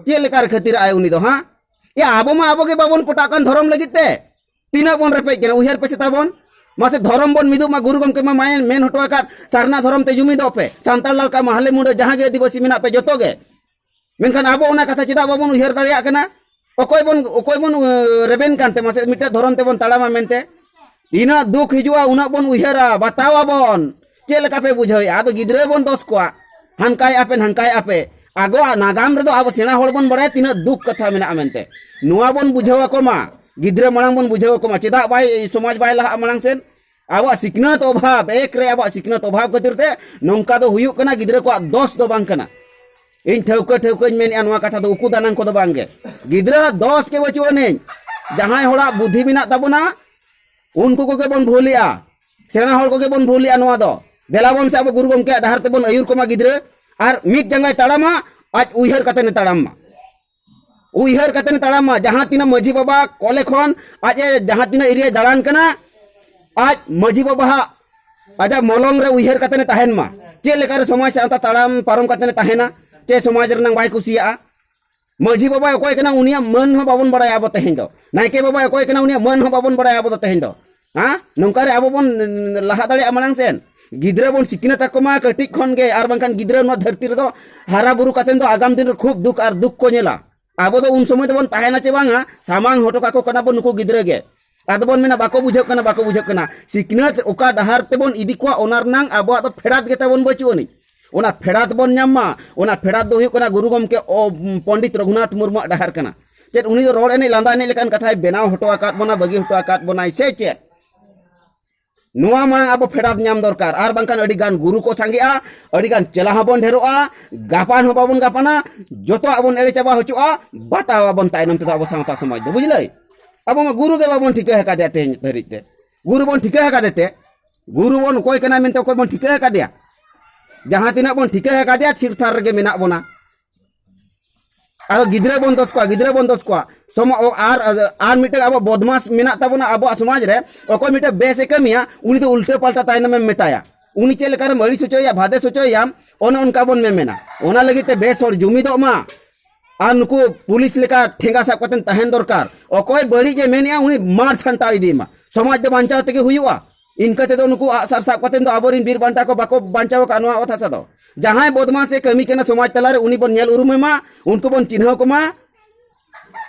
ᱪᱮᱫ ᱞᱮᱠᱟᱨᱮ ᱠᱷᱟᱹᱛᱤᱨᱟᱜ ᱟᱭ ᱩᱱᱤ ᱫᱚ, ᱦᱟᱸ? ᱭᱟ, ᱟᱵᱚ ᱢᱟ ᱟᱵᱚ ᱜᱮ ᱵᱟᱵᱚᱱ ᱯᱚᱴᱟᱜ ᱠᱟᱱ ᱫᱷᱚᱨᱚᱢ ᱞᱟᱹᱜᱤᱫ ᱛᱮ᱾ ᱛᱤᱱᱟᱹᱜ ᱵᱚᱱ ᱨᱮᱯᱮᱡ ᱠᱟᱱᱟ, ᱩᱭᱦᱟᱹᱨ ᱯᱮᱥᱮ ᱛᱟᱵᱚᱱ᱾ ᱢᱟᱥᱮ ᱫᱷᱚᱨᱚᱢ ᱵᱚᱱ ᱢᱤᱫᱚᱜ ᱢᱟ, ᱜᱩᱨᱩ ᱜᱚᱢᱠᱮ ᱢᱟ ᱢᱟᱭ-, ᱢᱮᱱ ᱦᱚᱴᱚ ᱟᱠᱟᱫ, ᱥᱟᱨᱱᱟ ᱫᱷᱚᱨᱚᱢ ᱛᱮ ᱡᱩᱢᱤᱫᱚᱜ ᱯᱮ, ᱥᱟᱱᱛᱟᱲ, ᱞᱟᱞᱠᱟ, ᱢᱟᱦᱞᱮ, ᱢᱩᱸᱰᱟᱹ, ᱡᱟᱦᱟᱸ ᱜᱮ ᱟᱹᱫᱤᱵᱟᱹᱥᱤ ᱢᱮᱱᱟᱜ ᱯᱮ ᱡᱚᱛᱚ ᱜᱮ᱾ ᱢᱮᱱᱠᱷᱟᱱ ᱟᱵᱚ ᱚᱱᱟ ᱠᱟᱛᱷᱟ ᱪᱮᱫᱟᱜ ᱵᱟᱵᱚᱱ ᱩᱭᱦᱟᱹᱨ ᱫᱟᱲᱮᱭᱟᱜ ᱠᱟᱱᱟ? ᱚᱠᱚᱭ ᱵᱚᱱ, ᱚᱠᱚᱭ ᱵᱚᱱ, ᱮ, ᱨᱮᱵᱮᱱ ᱠᱟᱱᱛᱮ ᱢᱟᱥᱮ ᱢᱤᱫᱴᱮᱱ ᱫᱷᱚᱨᱚᱢ ᱛᱮᱵᱚᱱ ᱛᱟᱲᱟᱢᱟ ᱢᱮᱱᱛᱮ? ᱛᱤᱱᱟᱹᱜ ᱫᱩᱠ ᱦᱤᱡᱩᱜᱼᱟ ᱩᱱᱟᱹᱜ ᱵᱚᱱ ᱩᱭᱦᱟᱹᱨᱟ, ᱵᱟᱛᱟᱣᱟᱵᱚᱱ᱾ ᱪᱮᱫ ᱞᱮᱠᱟ ᱯᱮ ᱵᱩᱡᱷᱟᱹᱣᱮᱫᱼᱟ? ᱟᱫᱚ ᱜᱤᱫᱽᱨᱟᱹ ᱵᱚᱱ ᱫᱚᱥ ᱠᱚᱣᱟ, ᱦᱟᱱᱠᱟᱭᱮᱫᱼᱟ ᱯᱮ, ᱱᱟᱝᱠᱟᱭᱮᱫᱼᱟ ᱯᱮ᱾ ᱟᱵᱚᱣᱟᱜ ᱱᱟᱜᱟᱢ ᱨᱮᱫᱚ ᱟᱵᱚ ᱥᱮᱬᱟ ᱦᱚᱲ ᱵᱚᱱ ᱵᱟᱲᱟᱭᱟ ᱛᱤᱱᱟᱹᱜ ᱫᱩᱠ ᱠᱟᱛᱷᱟ ᱢᱮᱱᱟᱜᱼᱟ ᱢᱮᱱᱛᱮ᱾ ᱱᱚᱣᱟ ᱵᱚᱱ ᱵᱩᱡᱷᱟᱹᱣ ᱟᱠᱚ ᱢᱟ, ᱜᱤᱫᱽᱨᱟᱹ ᱢᱟᱲᱟᱝ ᱵᱚᱱ ᱵᱩᱡᱷᱟᱹᱣ ᱟᱠᱚ ᱢᱟ, ᱪᱮᱫᱟᱜ ᱵᱟᱭ, ᱥᱚᱢᱟᱡᱽ ᱵᱟᱭ ᱞᱟᱦᱟᱜᱼᱟ ᱢᱟᱲᱟᱝ ᱥᱮᱱ? ᱟᱵᱚᱣᱟᱜ ᱥᱤᱠᱷᱱᱟᱹᱛ ᱚᱵᱷᱟᱵᱽ, ᱮᱠ ᱨᱮ ᱟᱵᱚᱣᱟᱜ ᱥᱤᱠᱷᱱᱟᱹᱛ ᱚᱵᱷᱟᱵᱽ ᱠᱷᱟᱹᱛᱤᱨ ᱛᱮ ᱱᱚᱝᱠᱟ ᱫᱚ ᱦᱩᱭᱩᱜ ᱠᱟᱱᱟ, ᱜᱤᱫᱽᱨᱟᱹ ᱠᱚᱣᱟᱜ ᱫᱚᱥ ᱫᱚ ᱵᱟᱝ ᱠᱟᱱᱟ᱾ ᱤᱧ ᱴᱷᱟᱹᱣᱠᱟᱹ ᱴᱷᱟᱹᱣᱠᱟᱹᱧ ᱢᱮᱱᱮᱫᱼᱟ, ᱱᱚᱣᱟ ᱠᱟᱛᱷᱟ ᱫᱚ ᱩᱠᱩ ᱫᱟᱱᱟᱝ ᱠᱚᱫᱚ ᱵᱟᱝ ᱜᱮ᱾ ᱜᱤᱫᱽᱨᱟᱹ ᱫᱚᱥ ᱜᱮ ᱵᱟᱹᱪᱩᱜ ᱟᱹᱱᱤᱡ᱾ ᱡᱟᱦᱟᱸᱭ ᱦᱚᱲᱟᱜ ᱵᱩᱫᱷᱤ ᱢᱮᱱᱟᱜ ᱛᱟᱵᱚᱱᱟ, ᱩᱱᱠᱩ ᱠᱚᱜᱮ ᱵᱚᱱ ᱵᱷᱩᱞᱮᱜᱼᱟ, ᱥᱮᱬᱟ ᱦᱚᱲ ᱠᱚᱜᱮ ᱵᱚᱱ ᱵᱷᱩᱞᱮᱜᱼᱟ᱾ ᱱᱚᱣᱟ ᱫᱚ ᱫᱮᱞᱟ ᱵᱚᱱ ᱥᱮ ᱟᱵᱚ ᱜᱩᱨᱩ ᱜᱚᱢᱠᱮᱭᱟᱜ ᱰᱟᱦᱟᱨ ᱛᱮᱵᱚᱱ ᱟᱹᱭᱩᱨ ᱠᱚᱢᱟ ᱜᱤᱫᱽᱨᱟᱹ, ᱟᱨ ᱢᱤᱫ ᱡᱟᱸᱜᱟᱭ ᱛᱟᱲᱟᱢᱟ, ᱟᱡ ᱩᱭᱦᱟᱹᱨ ᱠᱟᱛᱮ ᱮ ᱛᱟᱲᱟᱢ ᱢᱟ᱾ ᱩᱭᱦᱟᱹᱨ ᱠᱟᱛᱮ ᱮ ᱛᱟᱲᱟᱢ ᱢᱟ, ᱡᱟᱦᱟᱸ ᱛᱤᱱᱟᱹᱜ ᱢᱟᱹᱡᱷᱤ ᱵᱟᱵᱟ ᱠᱚᱞᱮ ᱠᱷᱚᱱ ᱟᱡ ᱮ ᱡᱟᱦᱟᱸ ᱛᱤᱱᱟᱹᱜ ᱮᱨᱤᱭᱟᱭ ᱫᱟᱬᱟᱱ ᱠᱟᱱᱟ, ᱟᱡ ᱢᱟᱹᱡᱷᱤ ᱵᱟᱵᱟᱣᱟᱜ ᱟᱡᱟᱜ ᱢᱚᱞᱚᱝ ᱨᱮ ᱩᱭᱦᱟᱹᱨ ᱠᱟᱛᱮ ᱮ ᱛᱟᱦᱮᱱ ᱢᱟ᱾ ᱪᱮᱫ ᱞᱮᱠᱟᱨᱮ ᱥᱚᱢᱟᱡᱽ ᱥᱟᱶᱛᱟ ᱛᱟᱲᱟᱢ ᱯᱟᱨᱚᱢ ᱠᱟᱛᱮ ᱮ ᱛᱟᱦᱮᱱᱟ, ᱪᱮ ᱥᱚᱢᱟᱡᱽ ᱨᱮᱱᱟᱜ ᱵᱟᱭ ᱠᱩᱥᱤᱭᱟᱜᱼᱟ? ᱢᱟᱹᱡᱷᱤ ᱵᱟᱵᱟᱭ ᱚᱠᱚᱭ ᱠᱟᱱᱟ, ᱩᱱᱤᱭᱟᱜ ᱢᱟᱹᱱ ᱦᱚᱸ ᱵᱟᱵᱚᱱ ᱵᱟᱲᱟᱭᱟ ᱟᱵᱚ ᱛᱮᱦᱮᱧ ᱫᱚ᱾ ᱱᱟᱭᱠᱮ ᱵᱟᱵᱟᱭ ᱚᱠᱚᱭ ᱠᱟᱱᱟ, ᱩᱱᱤᱭᱟᱜ ᱢᱟᱹᱱ ᱦᱚᱸ ᱵᱟᱵᱚᱱ ᱵᱟᱲᱟᱭᱟ ᱟᱵᱚ ᱫᱚ ᱛᱮᱦᱮᱧ ᱫᱚ᱾ ᱦᱮᱸ, ᱱᱚᱝᱠᱟ ᱨᱮ ᱟᱵᱚ ᱵᱚᱱ ᱞᱟᱦᱟ ᱫᱟᱲᱮᱭᱟᱜᱼᱟ ᱢᱟᱲᱟᱝ ᱥᱮᱱ? ᱜᱤᱫᱽᱨᱟᱹ ᱵᱚᱱ ᱥᱤᱠᱷᱱᱟᱹᱛ ᱟᱠᱚ ᱢᱟ ᱠᱟᱹᱴᱤᱡ ᱠᱷᱚᱱ ᱜᱮ, ᱟᱨ ᱵᱟᱝᱠᱷᱟᱱ ᱜᱤᱫᱽᱨᱟᱹ ᱱᱚᱣᱟ ᱫᱷᱟᱹᱨᱛᱤ ᱨᱮᱫᱚ ᱦᱟᱨᱟ ᱵᱩᱨᱩ ᱠᱟᱛᱮ ᱫᱚ ᱟᱜᱟᱢ ᱫᱤᱱ ᱨᱮ ᱠᱷᱩᱵ ᱫᱩᱠ ᱟᱨ ᱫᱩᱠ ᱠᱚ ᱧᱮᱞᱟ᱾ ᱟᱵᱚ ᱫᱚ ᱩᱱ ᱥᱚᱢᱚᱭ ᱫᱚᱵᱚᱱ ᱛᱟᱦᱮᱱᱟ ᱪᱮ ᱵᱟᱝᱟ, ᱥᱟᱢᱟᱝ ᱦᱚᱴᱚ ᱠᱟᱠᱚ ᱠᱟᱱᱟ ᱵᱚᱱ ᱱᱩᱠᱩ ᱜᱤᱫᱽᱨᱟᱹ ᱜᱮ᱾ ᱟᱫᱚ ᱵᱚᱱ ᱢᱮᱱᱟ, "ᱵᱟᱠᱚ ᱵᱩᱡᱷᱟᱹᱜ ᱠᱟᱱᱟ, ᱵᱟᱠᱚ ᱵᱩᱡᱷᱟᱹᱜ ᱠᱟᱱᱟ᱾" ᱥᱤᱠᱷᱱᱟᱹᱛ ᱚᱠᱟ ᱰᱟᱦᱟᱨ ᱛᱮᱵᱚᱱ ᱤᱫᱤ ᱠᱚᱣᱟ, ᱚᱱᱟ ᱨᱮᱱᱟᱝ ᱟᱵᱚᱣᱟᱜ ᱫᱚ ᱯᱷᱮᱰᱟᱛ ᱜᱮ ᱛᱟᱵᱚᱱ ᱵᱟᱹᱪᱩᱜ ᱟᱹᱱᱤᱡ᱾ ᱚᱱᱟ ᱯᱷᱮᱰᱟᱛ ᱵᱚᱱ ᱧᱟᱢ ᱢᱟ᱾ ᱚᱱᱟ ᱯᱷᱮᱰᱟᱛ ᱫᱚ ᱦᱩᱭᱩᱜ ᱠᱟᱱᱟ ᱜᱩᱨᱩ ᱜᱚᱢᱠᱮ ᱚ, ᱯᱚᱱᱰᱤᱛ ᱨᱚᱜᱷᱩᱱᱟᱛᱷ ᱢᱩᱨᱢᱩᱣᱟᱜ ᱰᱟᱦᱟᱨ ᱠᱟᱱᱟ᱾ ᱪᱮᱫ ᱩᱱᱤ ᱫᱚ ᱨᱚᱲ ᱮᱱᱮᱡ ᱞᱟᱸᱫᱟ ᱮᱱᱮᱡ ᱞᱮᱠᱟᱱ ᱠᱟᱛᱷᱟᱭ ᱵᱮᱱᱟᱣ ᱦᱚᱴᱚ ᱟᱠᱟᱫ ᱵᱚᱱᱟ, ᱵᱟᱹᱜᱤ ᱦᱚᱴᱚ ᱟᱠᱟᱫ ᱵᱚᱱᱟᱭ ᱥᱮ ᱪᱮᱫ? ᱱᱚᱣᱟ ᱢᱟᱲᱟᱝ ᱟᱵᱚ ᱯᱷᱮᱰᱟᱛ ᱧᱟᱢ ᱫᱚᱨᱠᱟᱨ, ᱟᱨ ᱵᱟᱝᱠᱷᱟᱱ ᱟᱹᱰᱤ ᱜᱟᱱ ᱜᱩᱨᱩ ᱠᱚ ᱥᱟᱸᱜᱮᱜᱼᱟ, ᱟᱹᱰᱤ ᱜᱟᱱ ᱪᱮᱞᱟ ᱦᱚᱸᱵᱚᱱ ᱰᱷᱮᱨᱚᱜᱼᱟ, ᱜᱟᱯᱟᱱ ᱦᱚᱸ ᱵᱟᱵᱚᱱ ᱜᱟᱯᱟᱱᱟ, ᱡᱚᱛᱚᱣᱟᱜ ᱵᱚᱱ ᱮᱲᱮ ᱪᱟᱵᱟ ᱦᱚᱪᱚᱜᱼᱟ, ᱵᱟᱛᱟᱣ ᱟᱵᱚᱱ ᱛᱟᱭᱱᱚᱢ ᱛᱮᱫᱚ ᱟᱵᱚ ᱥᱟᱶᱛᱟ ᱥᱚᱢᱟᱡᱽ ᱫᱚ, ᱵᱩᱡᱽᱞᱟᱹᱭ? ᱟᱵᱚ ᱢᱟ ᱜᱩᱨᱩ ᱜᱮ ᱵᱟᱵᱚᱱ ᱴᱷᱤᱠᱟᱹ ᱟᱠᱟᱫᱮᱭᱟ ᱛᱮᱦᱮᱧ ᱫᱷᱟᱹᱨᱤᱡ ᱛᱮ᱾ ᱜᱩᱨᱩ ᱵᱚᱱ ᱴᱷᱤᱠᱟᱹ ᱟᱠᱟᱫᱮ ᱛᱮ, ᱜᱩᱨᱩ ᱵᱚᱱ ᱚᱠᱚᱭ ᱠᱟᱱᱟ ᱢᱮᱱᱛᱮ ᱚᱠᱚᱭ ᱵᱚᱱ ᱴᱷᱤᱠᱟᱹ ᱟᱠᱟᱫᱮᱭᱟ? ᱡᱟᱦᱟᱸ ᱛᱤᱱᱟᱹᱜ ᱵᱚᱱ ᱴᱷᱤᱠᱟᱹ ᱟᱠᱟᱫᱮᱭᱟ, ᱛᱷᱤᱨ ᱛᱷᱟᱨ ᱨᱮᱜᱮ ᱢᱮᱱᱟᱜ ᱵᱚᱱᱟ᱾ ᱟᱨᱚ ᱜᱤᱫᱽᱨᱟᱹ ᱵᱚᱱ ᱫᱳᱥ ᱠᱚᱣᱟ, ᱜᱤᱫᱽᱨᱟᱹ ᱵᱚᱱ ᱫᱳᱥ ᱠᱚᱣᱟ᱾ ᱥᱚᱢᱚ-, ᱚ-, ᱟᱨ, ᱟᱨ ᱢᱤᱫᱴᱮᱱ ᱟᱵᱚ ᱵᱚᱫᱢᱟᱥ ᱢᱮᱱᱟᱜ ᱛᱟᱵᱚᱱᱟ ᱟᱵᱚᱣᱟᱜ ᱥᱚᱢᱟᱡᱽ ᱨᱮ, ᱚᱠᱚᱭ ᱢᱤᱫᱴᱮᱱ ᱵᱮᱥ ᱮ ᱠᱟᱹᱢᱤᱭᱟ, ᱩᱱᱤ ᱫᱚ ᱩᱞᱴᱟᱹ ᱯᱟᱞᱴᱟ ᱛᱟᱭᱱᱚᱢᱮᱢ ᱢᱮᱛᱟᱭᱟ᱾ ᱩᱱᱤ ᱪᱮᱫ ᱞᱮᱠᱟᱨᱮᱢ ᱟᱹᱲᱤᱥ ᱦᱚᱪᱚᱭᱮᱭᱟ, ᱵᱷᱟᱫᱮᱥ ᱦᱚᱪᱚᱭᱮᱭᱟᱢ, ᱚᱱᱮ ᱚᱱᱠᱟ ᱵᱚᱱ ᱢᱮᱢᱮᱱᱟ᱾ ᱚᱱᱟ ᱞᱟᱹᱜᱤᱫ ᱛᱮ ᱵᱮᱥ ᱦᱚᱲ ᱡᱩᱢᱤᱫᱚᱜ ᱢᱟ᱾ ᱟᱨ ᱱᱩᱠᱩ ᱯᱩᱞᱤᱥ ᱞᱮᱠᱟ ᱴᱷᱮᱸᱜᱟ ᱥᱟᱵ ᱠᱟᱛᱮ ᱛᱟᱦᱮᱱ ᱫᱚᱨᱠᱟᱨ᱾ ᱚᱠᱚᱭ ᱵᱟᱹᱲᱤᱡ ᱮ ᱢᱮᱱᱮᱜᱼᱟ, ᱩᱱᱤ ᱢᱟᱨ ᱥᱟᱢᱴᱟᱣ ᱤᱫᱤᱭᱮ ᱢᱟ᱾ ᱥᱚᱢᱟᱡᱽ ᱫᱚ ᱵᱟᱧᱪᱟᱣ ᱛᱮᱜᱮ ᱦᱩᱭᱩᱜᱼᱟ᱾ ᱤᱱᱠᱟᱹ ᱛᱮᱫᱚ ᱱᱩᱠᱩ ᱟᱜᱼᱥᱟᱨ ᱥᱟᱵ ᱠᱟᱛᱮ ᱫᱚ ᱟᱵᱚᱨᱮᱱ ᱵᱤᱨ ᱵᱟᱱᱴᱟ ᱠᱚ ᱵᱟᱠᱚ ᱵᱟᱧᱪᱟᱣ ᱟᱠᱟᱫ ᱱᱚᱣᱟ ᱚᱛ ᱦᱟᱥᱟ ᱫᱚ᱾ ᱡᱟᱦᱟᱸᱭ ᱵᱚᱫᱢᱟᱥ ᱮ ᱠᱟᱹᱢᱤ ᱠᱟᱱᱟ ᱥᱚᱢᱟᱡᱽ ᱛᱟᱞᱟᱨᱮ, ᱩᱱᱤ ᱵᱚᱱ ᱧᱮᱞ ᱩᱨᱩᱢᱮ ᱢᱟ, ᱩᱱᱠᱩ ᱵᱚᱱ ᱪᱤᱱᱦᱟᱹᱣ ᱠᱚᱢᱟ᱾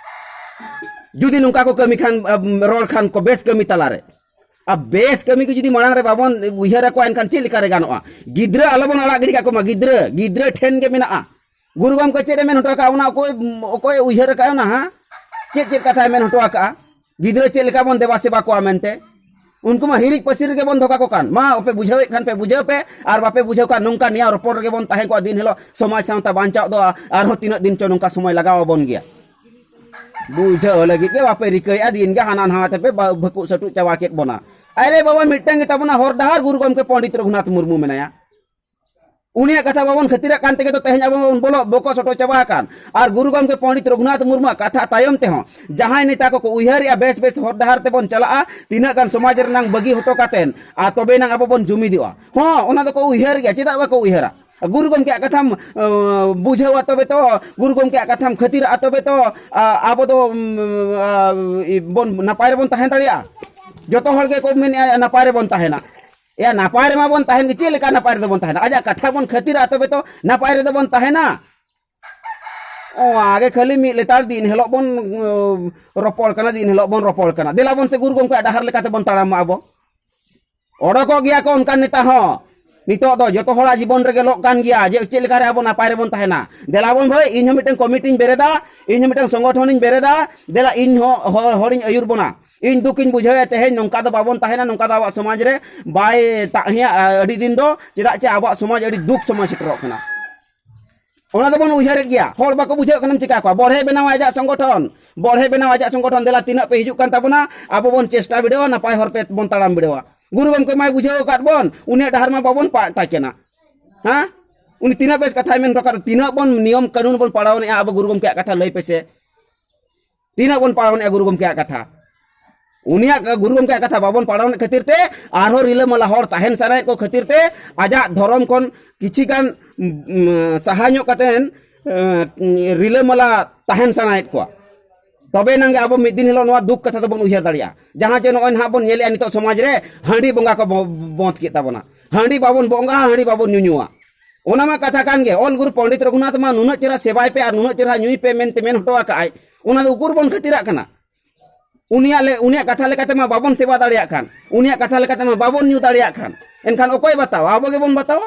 ᱡᱩᱫᱤ ᱱᱚᱝᱠᱟ ᱠᱚ ᱠᱟᱹᱢᱤ ᱠᱷᱟᱱ, ᱟᱢ, ᱨᱚᱲ ᱠᱷᱟᱱ ᱠᱚ ᱵᱮᱥ ᱠᱟᱹᱢᱤ ᱛᱟᱞᱟᱨᱮ, ᱟᱨ ᱵᱮᱥ ᱠᱟᱹᱢᱤ ᱠᱚ ᱡᱩᱫᱤ ᱢᱟᱲᱟᱝ ᱨᱮ ᱵᱟᱵᱚᱱ ᱩᱭᱦᱟᱹᱨ ᱟᱠᱚᱣᱟ, ᱮᱱᱠᱷᱟᱱ ᱪᱮᱫ ᱞᱮᱠᱟᱨᱮ ᱜᱟᱱᱚᱜᱼᱟ? ᱜᱤᱫᱽᱨᱟᱹ ᱟᱞᱚᱵᱚᱱ ᱟᱲᱟᱜ ᱜᱤᱰᱤ ᱠᱟᱜ ᱠᱚᱢᱟ᱾ ᱜᱤᱫᱽᱨᱟᱹ, ᱜᱤᱫᱽᱨᱟᱹ ᱴᱷᱮᱱ ᱜᱮ ᱢᱮᱱᱟᱜᱼᱟ᱾ ᱜᱩᱨᱩ ᱜᱚᱢᱠᱮ ᱪᱮᱫ ᱮ ᱢᱮᱱ ᱦᱚᱴᱚ ᱟᱠᱟᱫᱼᱟ, ᱚᱱᱟ ᱚᱠᱚᱭ, ᱚᱠᱚᱭ ᱩᱭᱦᱟᱹᱨ ᱟᱠᱟᱫᱼᱟ ᱚᱱᱟ? ᱦᱟᱸ, ᱪᱮᱫ ᱪᱮᱫ ᱠᱟᱛᱷᱟᱭ ᱢᱮᱱ ᱦᱚᱴᱚ ᱟᱠᱟᱫᱼᱟ? ᱜᱤᱫᱽᱨᱟᱹ ᱪᱮᱫ ᱞᱮᱠᱟ ᱵᱚᱱ ᱫᱮᱵᱟ ᱥᱮᱵᱟ ᱠᱚᱣᱟ ᱢᱮᱱᱛᱮ? ᱩᱱᱠᱩ ᱢᱟ ᱦᱤᱨᱤᱡ ᱯᱟᱹᱥᱤᱨ ᱨᱮᱜᱮ ᱵᱚᱱ ᱫᱚᱦᱚ ᱠᱟᱠᱚ ᱠᱟᱱ᱾ ᱢᱟ, ᱟᱯᱮ ᱵᱩᱡᱷᱟᱹᱣᱮᱫ ᱠᱷᱟᱱ ᱯᱮ ᱵᱩᱡᱷᱟᱹᱣ ᱯᱮ, ᱟᱨ ᱵᱟᱯᱮ ᱵᱩᱡᱷᱟᱹᱣ ᱠᱷᱟᱱ ᱱᱚᱝᱠᱟ ᱱᱮᱭᱟᱣ ᱨᱚᱯᱚᱲ ᱨᱮᱜᱮ ᱵᱚᱱ ᱛᱟᱦᱮᱸ ᱠᱚᱜᱼᱟ᱾ ᱫᱤᱱ ᱦᱤᱞᱳᱜ ᱥᱚᱢᱟᱡᱽ ᱥᱟᱶᱛᱟ ᱵᱟᱧᱪᱟᱣ ᱫᱚ ᱟᱨᱦᱚᱸ ᱛᱤᱱᱟᱹᱜ ᱫᱤᱱ ᱪᱚ ᱱᱚᱝᱠᱟ ᱥᱚᱢᱚᱭ ᱞᱟᱜᱟᱣ ᱟᱵᱚᱱ ᱜᱮᱭᱟ᱾ ᱵᱩᱡᱷᱟᱹᱣ ᱞᱟᱹᱜᱤᱫ ᱜᱮ ᱵᱟᱯᱮ ᱨᱤᱠᱟᱹᱭᱮᱫᱼᱟ, ᱫᱤᱱ ᱜᱮ ᱦᱟᱱᱟ ᱱᱟᱣᱟ ᱛᱮᱯᱮ ᱵᱟ-, ᱵᱷᱟᱹᱠᱩᱜ ᱥᱟᱹᱴᱩᱜ ᱪᱟᱵᱟ ᱠᱮᱫ ᱵᱚᱱᱟ᱾ ᱟᱨᱮ ᱵᱟᱵᱟ, ᱢᱤᱫᱴᱟᱝ ᱜᱮ ᱛᱟᱵᱚᱱᱟ ᱦᱚᱨ ᱰᱟᱦᱟᱨ, ᱜᱩᱨᱩ ᱜᱚᱢᱠᱮ ᱯᱚᱱᱰᱤᱛ ᱨᱚᱜᱷᱩᱱᱟᱛᱷ ᱢᱩᱨᱢᱩ ᱢᱮᱱᱟᱭᱟ᱾ ᱩᱱᱤᱭᱟᱜ ᱠᱟᱛᱷᱟ ᱵᱟᱵᱚᱱ ᱠᱷᱟᱹᱛᱤᱨᱟᱜ ᱠᱟᱱ ᱛᱮᱜᱮ ᱛᱚ ᱛᱮᱦᱮᱧ ᱟᱵᱚ ᱵᱚᱱ ᱵᱚᱞᱚ, ᱵᱚᱠᱚ ᱥᱚᱴᱚ ᱪᱟᱵᱟ ᱟᱠᱟᱱ᱾ ᱟᱨ ᱜᱩᱨᱩ ᱜᱚᱢᱠᱮ ᱯᱚᱱᱰᱤᱛ ᱨᱚᱜᱷᱩᱱᱟᱛᱷ ᱢᱩᱨᱢᱩᱣᱟᱜ ᱠᱟᱛᱷᱟ ᱛᱟᱭᱚᱢ ᱛᱮᱦᱚᱸ ᱡᱟᱦᱟᱸᱭ ᱱᱮᱛᱟ ᱠᱚᱠᱚ ᱩᱭᱦᱟᱹᱨᱮᱜᱼᱟ, ᱵᱮᱥ ᱵᱮᱥ ᱦᱚᱨ ᱰᱟᱦᱟᱨ ᱛᱮᱵᱚᱱ ᱪᱟᱞᱟᱜᱼᱟ, ᱛᱤᱱᱟᱹᱜ ᱜᱟᱱ ᱥᱚᱢᱟᱡᱽ ᱨᱮᱱᱟᱝ ᱵᱟᱹᱜᱤ ᱦᱚᱴᱚ ᱠᱟᱛᱮᱱ, ᱟᱨ ᱛᱚᱵᱮ ᱮᱱᱟᱝ ᱟᱵᱚ ᱵᱚᱱ ᱡᱩᱢᱤᱫᱚᱜᱼᱟ᱾ ᱦᱚᱸ, ᱚᱱᱟ ᱫᱚᱠᱚ ᱩᱭᱦᱟᱹᱨ ᱜᱮᱭᱟ, ᱪᱮᱫᱟᱜ ᱵᱟᱠᱚ ᱩᱭᱦᱟᱹᱨᱟ? ᱜᱩᱨᱩ ᱜᱚᱢᱠᱮᱭᱟᱜ ᱠᱟᱛᱷᱟᱢ, ᱟᱸ, ᱵᱩᱡᱷᱟᱹᱣᱟ ᱛᱚᱵᱮ ᱛᱚ, ᱜᱩᱨᱩ ᱜᱚᱢᱠᱮᱭᱟᱜ ᱠᱟᱛᱷᱟᱢ ᱠᱷᱟᱹᱛᱤᱨᱟᱜᱼᱟ ᱛᱚᱵᱮ ᱛᱚ, ᱟ, ᱟᱵᱚ ᱫᱚ, ᱩᱢ, ᱟ, ᱵᱚᱱ, ᱱᱟᱯᱟᱭ ᱨᱮᱵᱚᱱ ᱛᱟᱦᱮᱸ ᱫᱟᱲᱮᱭᱟᱜᱼᱟ᱾ ᱡᱚᱛᱚ ᱦᱚᱲ ᱜᱮᱠᱚ ᱢᱮᱱᱮᱜᱼᱟ ᱱᱟᱯᱟᱭ ᱨᱮᱵᱚᱱ ᱛᱟᱦᱮᱱᱟ᱾ ᱮᱭᱟ, ᱱᱟᱯᱟᱭ ᱨᱮᱢᱟ ᱵᱚᱱ ᱛᱟᱦᱮᱱ ᱜᱮ, ᱪᱮᱫ ᱞᱮᱠᱟ ᱱᱟᱯᱟᱭ ᱨᱮᱫᱚ ᱵᱚᱱ ᱛᱟᱦᱮᱱᱟ? ᱟᱡᱟᱜ ᱠᱟᱛᱷᱟ ᱵᱚᱱ ᱠᱷᱟᱹᱛᱤᱨᱟᱜᱼᱟ ᱛᱚᱵᱮ ᱛᱚ ᱱᱟᱯᱟᱭ ᱨᱮᱫᱚ ᱵᱚᱱ ᱛᱟᱦᱮᱱᱟ᱾ ᱚᱱᱟ ᱜᱮ ᱠᱷᱟᱹᱞᱤ ᱢᱤᱫ ᱞᱮᱛᱟᱲ ᱫᱤᱱ ᱦᱤᱞᱳᱜ ᱵᱚᱱ, ᱩᱸ, ᱨᱚᱯᱚᱲ ᱠᱟᱱᱟ, ᱫᱤᱱ ᱦᱤᱞᱳᱜ ᱵᱚᱱ ᱨᱚᱯᱚᱲ ᱠᱟᱱᱟ᱾ ᱫᱮᱞᱟ ᱵᱚᱱ ᱥᱮ ᱜᱩᱨᱩ ᱜᱚᱢᱠᱮᱭᱟᱜ ᱰᱟᱦᱟᱨ ᱞᱮᱠᱟᱛᱮ ᱵᱚᱱ ᱛᱟᱲᱟᱢ ᱢᱟ ᱟᱵᱚ᱾ ᱚᱰᱚᱠᱚᱜ ᱜᱮᱭᱟ ᱠᱚ ᱚᱱᱠᱟᱱ ᱱᱮᱛᱟ ᱦᱚᱸ᱾ ᱱᱤᱛᱚᱜ ᱫᱚ ᱡᱚᱛᱚ ᱦᱚᱲᱟᱜ ᱡᱤᱵᱚᱱ ᱨᱮᱜᱮ ᱞᱚᱜ ᱠᱟᱱ ᱜᱮᱭᱟ ᱡᱮ ᱪᱮᱫ ᱞᱮᱠᱟᱨᱮ ᱟᱵᱚ ᱱᱟᱯᱟᱭ ᱨᱮᱵᱚᱱ ᱛᱟᱦᱮᱱᱟ᱾ ᱫᱮᱞᱟ ᱵᱚᱱ ᱵᱷᱟᱹᱭ, ᱤᱧ ᱦᱚᱸ ᱢᱤᱫᱴᱟᱝ ᱠᱚᱢᱤᱴᱤᱧ ᱵᱮᱨᱮᱫᱟ, ᱤᱧ ᱦᱚᱸ ᱢᱤᱫᱴᱟᱝ ᱥᱚᱝᱜᱚᱴᱷᱚᱱᱤᱧ ᱵᱮᱨᱮᱫᱟ, ᱫᱮᱞᱟ ᱤᱧ ᱦᱚᱸ ᱦᱚ-, ᱦᱚᱲᱤᱧ ᱟᱹᱭᱩᱨ ᱵᱚᱱᱟ᱾ ᱤᱧ ᱫᱩᱠᱤᱧ ᱵᱩᱡᱷᱟᱹᱣᱮᱫ ᱛᱮᱦᱮᱧ ᱱᱚᱝᱠᱟ ᱫᱚ ᱵᱟᱵᱚᱱ ᱛᱟᱦᱮᱱᱟ, ᱱᱚᱝᱠᱟ ᱫᱚ ᱟᱵᱚᱣᱟᱜ ᱥᱚᱢᱟᱡᱽ ᱨᱮ ᱵᱟᱭ ᱛᱟᱦᱮᱸᱭᱟ, ᱟ, ᱟᱹᱰᱤ ᱫᱤᱱ ᱫᱚ, ᱪᱮᱫᱟᱜ ᱪᱮ ᱟᱵᱚᱣᱟᱜ ᱥᱚᱢᱟᱡᱽ ᱟᱹᱰᱤ ᱫᱩᱠ ᱥᱚᱢᱚᱭ ᱥᱮᱴᱮᱨᱚᱜ ᱠᱟᱱᱟ᱾ ᱚᱱᱟ ᱫᱚᱵᱚᱱ ᱩᱭᱦᱟᱹᱨᱮᱫ ᱜᱮᱭᱟ᱾ ᱦᱚᱲ ᱵᱟᱠᱚ ᱵᱩᱡᱷᱟᱹᱣ ᱠᱟᱱᱟ ᱪᱤᱠᱟ ᱠᱚᱣᱟ᱾ ᱵᱚᱲᱦᱮ ᱵᱮᱱᱟᱣᱟ ᱟᱡᱟᱜ ᱥᱚᱝᱜᱚᱴᱷᱚᱱ, ᱵᱚᱲᱦᱮ ᱵᱮᱱᱟᱣᱟ ᱟᱡᱟᱜ ᱥᱚᱝᱜᱚᱴᱷᱚᱱ, ᱫᱮᱞᱟ ᱛᱤᱱᱟᱹᱜ ᱯᱮ ᱦᱤᱡᱩᱜ ᱠᱟᱱ ᱛᱟᱵᱚᱱᱟ, ᱟᱵᱚ ᱵᱚᱱ ᱪᱮᱥᱴᱟ ᱵᱤᱰᱟᱹᱣᱟ, ᱱᱟᱯᱟᱭ ᱦᱚᱨ ᱛᱮ ᱵᱚᱱ ᱛᱟᱲᱟᱢ ᱵᱤᱰᱟᱹᱣᱟ᱾ ᱜᱩᱨᱩ ᱜᱚᱢᱠᱮ ᱢᱟᱭ ᱵᱩᱡᱷᱟᱹᱣ ᱟᱠᱟᱫ ᱵᱚᱱ, ᱩᱱᱤᱭᱟᱜ ᱰᱟᱦᱟᱨ ᱢᱟ ᱵᱟᱵᱚᱱ ᱯᱟᱸᱡᱟ ᱠᱟᱱᱟ᱾ ᱦᱮᱸ, ᱩᱱᱤ ᱛᱤᱱᱟᱹᱜ ᱵᱮᱥ ᱠᱟᱛᱷᱟᱭ ᱢᱮᱱ ᱦᱚᱴᱚ ᱠᱟᱫ, ᱛᱤᱱᱟᱹᱜ ᱵᱚᱱ ᱱᱤᱭᱚᱢ ᱠᱟᱹᱱᱩᱱ ᱵᱚᱱ ᱯᱟᱲᱟᱣ ᱟᱱᱮᱜᱼᱟ ᱟᱵᱚ ᱜᱩᱨᱩ ᱜᱚᱢᱠᱮᱭᱟᱜ ᱠᱟᱛᱷᱟ ᱞᱟᱹᱭ ᱯᱮᱥᱮ᱾ ᱛᱤᱱᱟᱹᱜ ᱵᱚᱱ ᱯᱟᱲᱟᱣ ᱟᱱᱮᱜᱼᱟ ᱜᱩᱨᱩ ᱜᱚᱢᱠᱮᱭᱟᱜ ᱠᱟᱛᱷᱟ? ᱩᱱᱤᱭᱟᱜ ᱜᱩᱨᱩ ᱜᱚᱢᱠᱮᱭᱟᱜ ᱠᱟᱛᱷᱟ ᱵᱟᱵᱚᱱ ᱯᱟᱲᱟᱣ ᱟᱱᱮᱜ ᱠᱷᱟᱹᱛᱤᱨ ᱛᱮ ᱟᱨᱦᱚᱸ ᱨᱤᱞᱟᱹᱢᱟᱞᱟ ᱦᱚᱲ ᱛᱟᱦᱮᱱ ᱥᱟᱱᱟᱭᱮᱫ ᱠᱚ ᱠᱷᱟᱹᱛᱤᱨ ᱛᱮ ᱟᱡᱟᱜ ᱫᱷᱚᱨᱚᱢ ᱠᱷᱚᱱ ᱠᱤᱪᱷᱤ ᱜᱟᱱ, ᱩᱢ, ᱥᱟᱦᱟ ᱧᱚᱜ ᱠᱟᱛᱮᱱ, ᱮᱸ, ᱨᱤᱞᱟᱹᱢᱟᱞᱟ ᱛᱟᱦᱮᱱ ᱥᱟᱱᱟᱭᱮᱫ ᱠᱚᱣᱟ᱾ ᱛᱚᱵᱮ ᱮᱱᱟᱝ ᱜᱮ ᱟᱵᱚ ᱢᱤᱫ ᱫᱤᱱ ᱦᱤᱞᱳᱜ ᱱᱚᱣᱟ ᱫᱩᱠ ᱠᱟᱛᱷᱟ ᱫᱚᱵᱚᱱ ᱩᱭᱦᱟᱹᱨ ᱫᱟᱲᱮᱭᱟᱜᱼᱟ᱾ ᱡᱟᱦᱟᱸ ᱡᱮ ᱱᱚᱜᱼᱚᱭ ᱱᱟᱦᱟᱜ ᱵᱚᱱ ᱧᱮᱞᱮᱜᱼᱟ ᱱᱤᱛᱚᱜ ᱥᱚᱢᱟᱡᱽ ᱨᱮ ᱦᱟᱺᱰᱤ ᱵᱚᱸᱜᱟ ᱠᱚ ᱵᱚ-, ᱵᱚᱸᱫᱽ ᱠᱮᱫ ᱛᱟᱵᱚᱱᱟ᱾ ᱦᱟᱺᱰᱤ ᱵᱟᱵᱚᱱ ᱵᱚᱸᱜᱟᱜᱼᱟ, ᱦᱟᱺᱰᱤ ᱵᱟᱵᱚᱱ ᱧᱩᱧᱩᱣᱟ᱾ ᱚᱱᱟ ᱢᱟ ᱠᱟᱛᱷᱟ ᱠᱟᱱ ᱜᱮ, ᱚᱞ ᱜᱩᱨᱩ ᱯᱚᱱᱰᱤᱛ ᱨᱚᱜᱷᱩᱱᱟᱛᱷ ᱢᱟ ᱱᱩᱱᱟᱹᱜ ᱪᱮᱦᱨᱟ ᱥᱮᱵᱟᱭ ᱯᱮ ᱟᱨ ᱱᱩᱱᱟᱹᱜ ᱪᱮᱦᱨᱟ ᱧᱩᱭ ᱯᱮ ᱢᱮᱱᱛᱮ ᱢᱮᱱ ᱦᱚᱴᱚ ᱟᱠᱟᱫ ᱟᱭ, ᱚᱱᱟ ᱫᱚ ᱩᱠᱩᱨ ᱵᱚᱱ ᱠᱷᱟᱹᱛᱤᱨᱟᱜ ᱠᱟᱱᱟ᱾ ᱩᱱᱤᱭᱟᱜ ᱞᱮ-, ᱩᱱᱤᱭᱟᱜ ᱠᱟᱛᱷᱟ ᱞᱮᱠᱟᱛᱮ ᱢᱟ ᱵᱟᱵᱚᱱ ᱥᱮᱵᱟ ᱫᱟᱲᱮᱭᱟᱜ ᱠᱷᱟᱱ, ᱩᱱᱤᱭᱟᱜ ᱠᱟᱛᱷᱟ ᱞᱮᱠᱟᱛᱮ ᱢᱟ ᱵᱟᱵᱚᱱ ᱧᱩ ᱫᱟᱲᱮᱭᱟᱜ ᱠᱷᱟᱱ, ᱮᱱᱠᱷᱟᱱ ᱚᱠᱚᱭ ᱵᱟᱛᱟᱣᱟ? ᱟᱵᱚ ᱜᱮᱵᱚᱱ ᱵᱟᱛᱟᱣᱟ᱾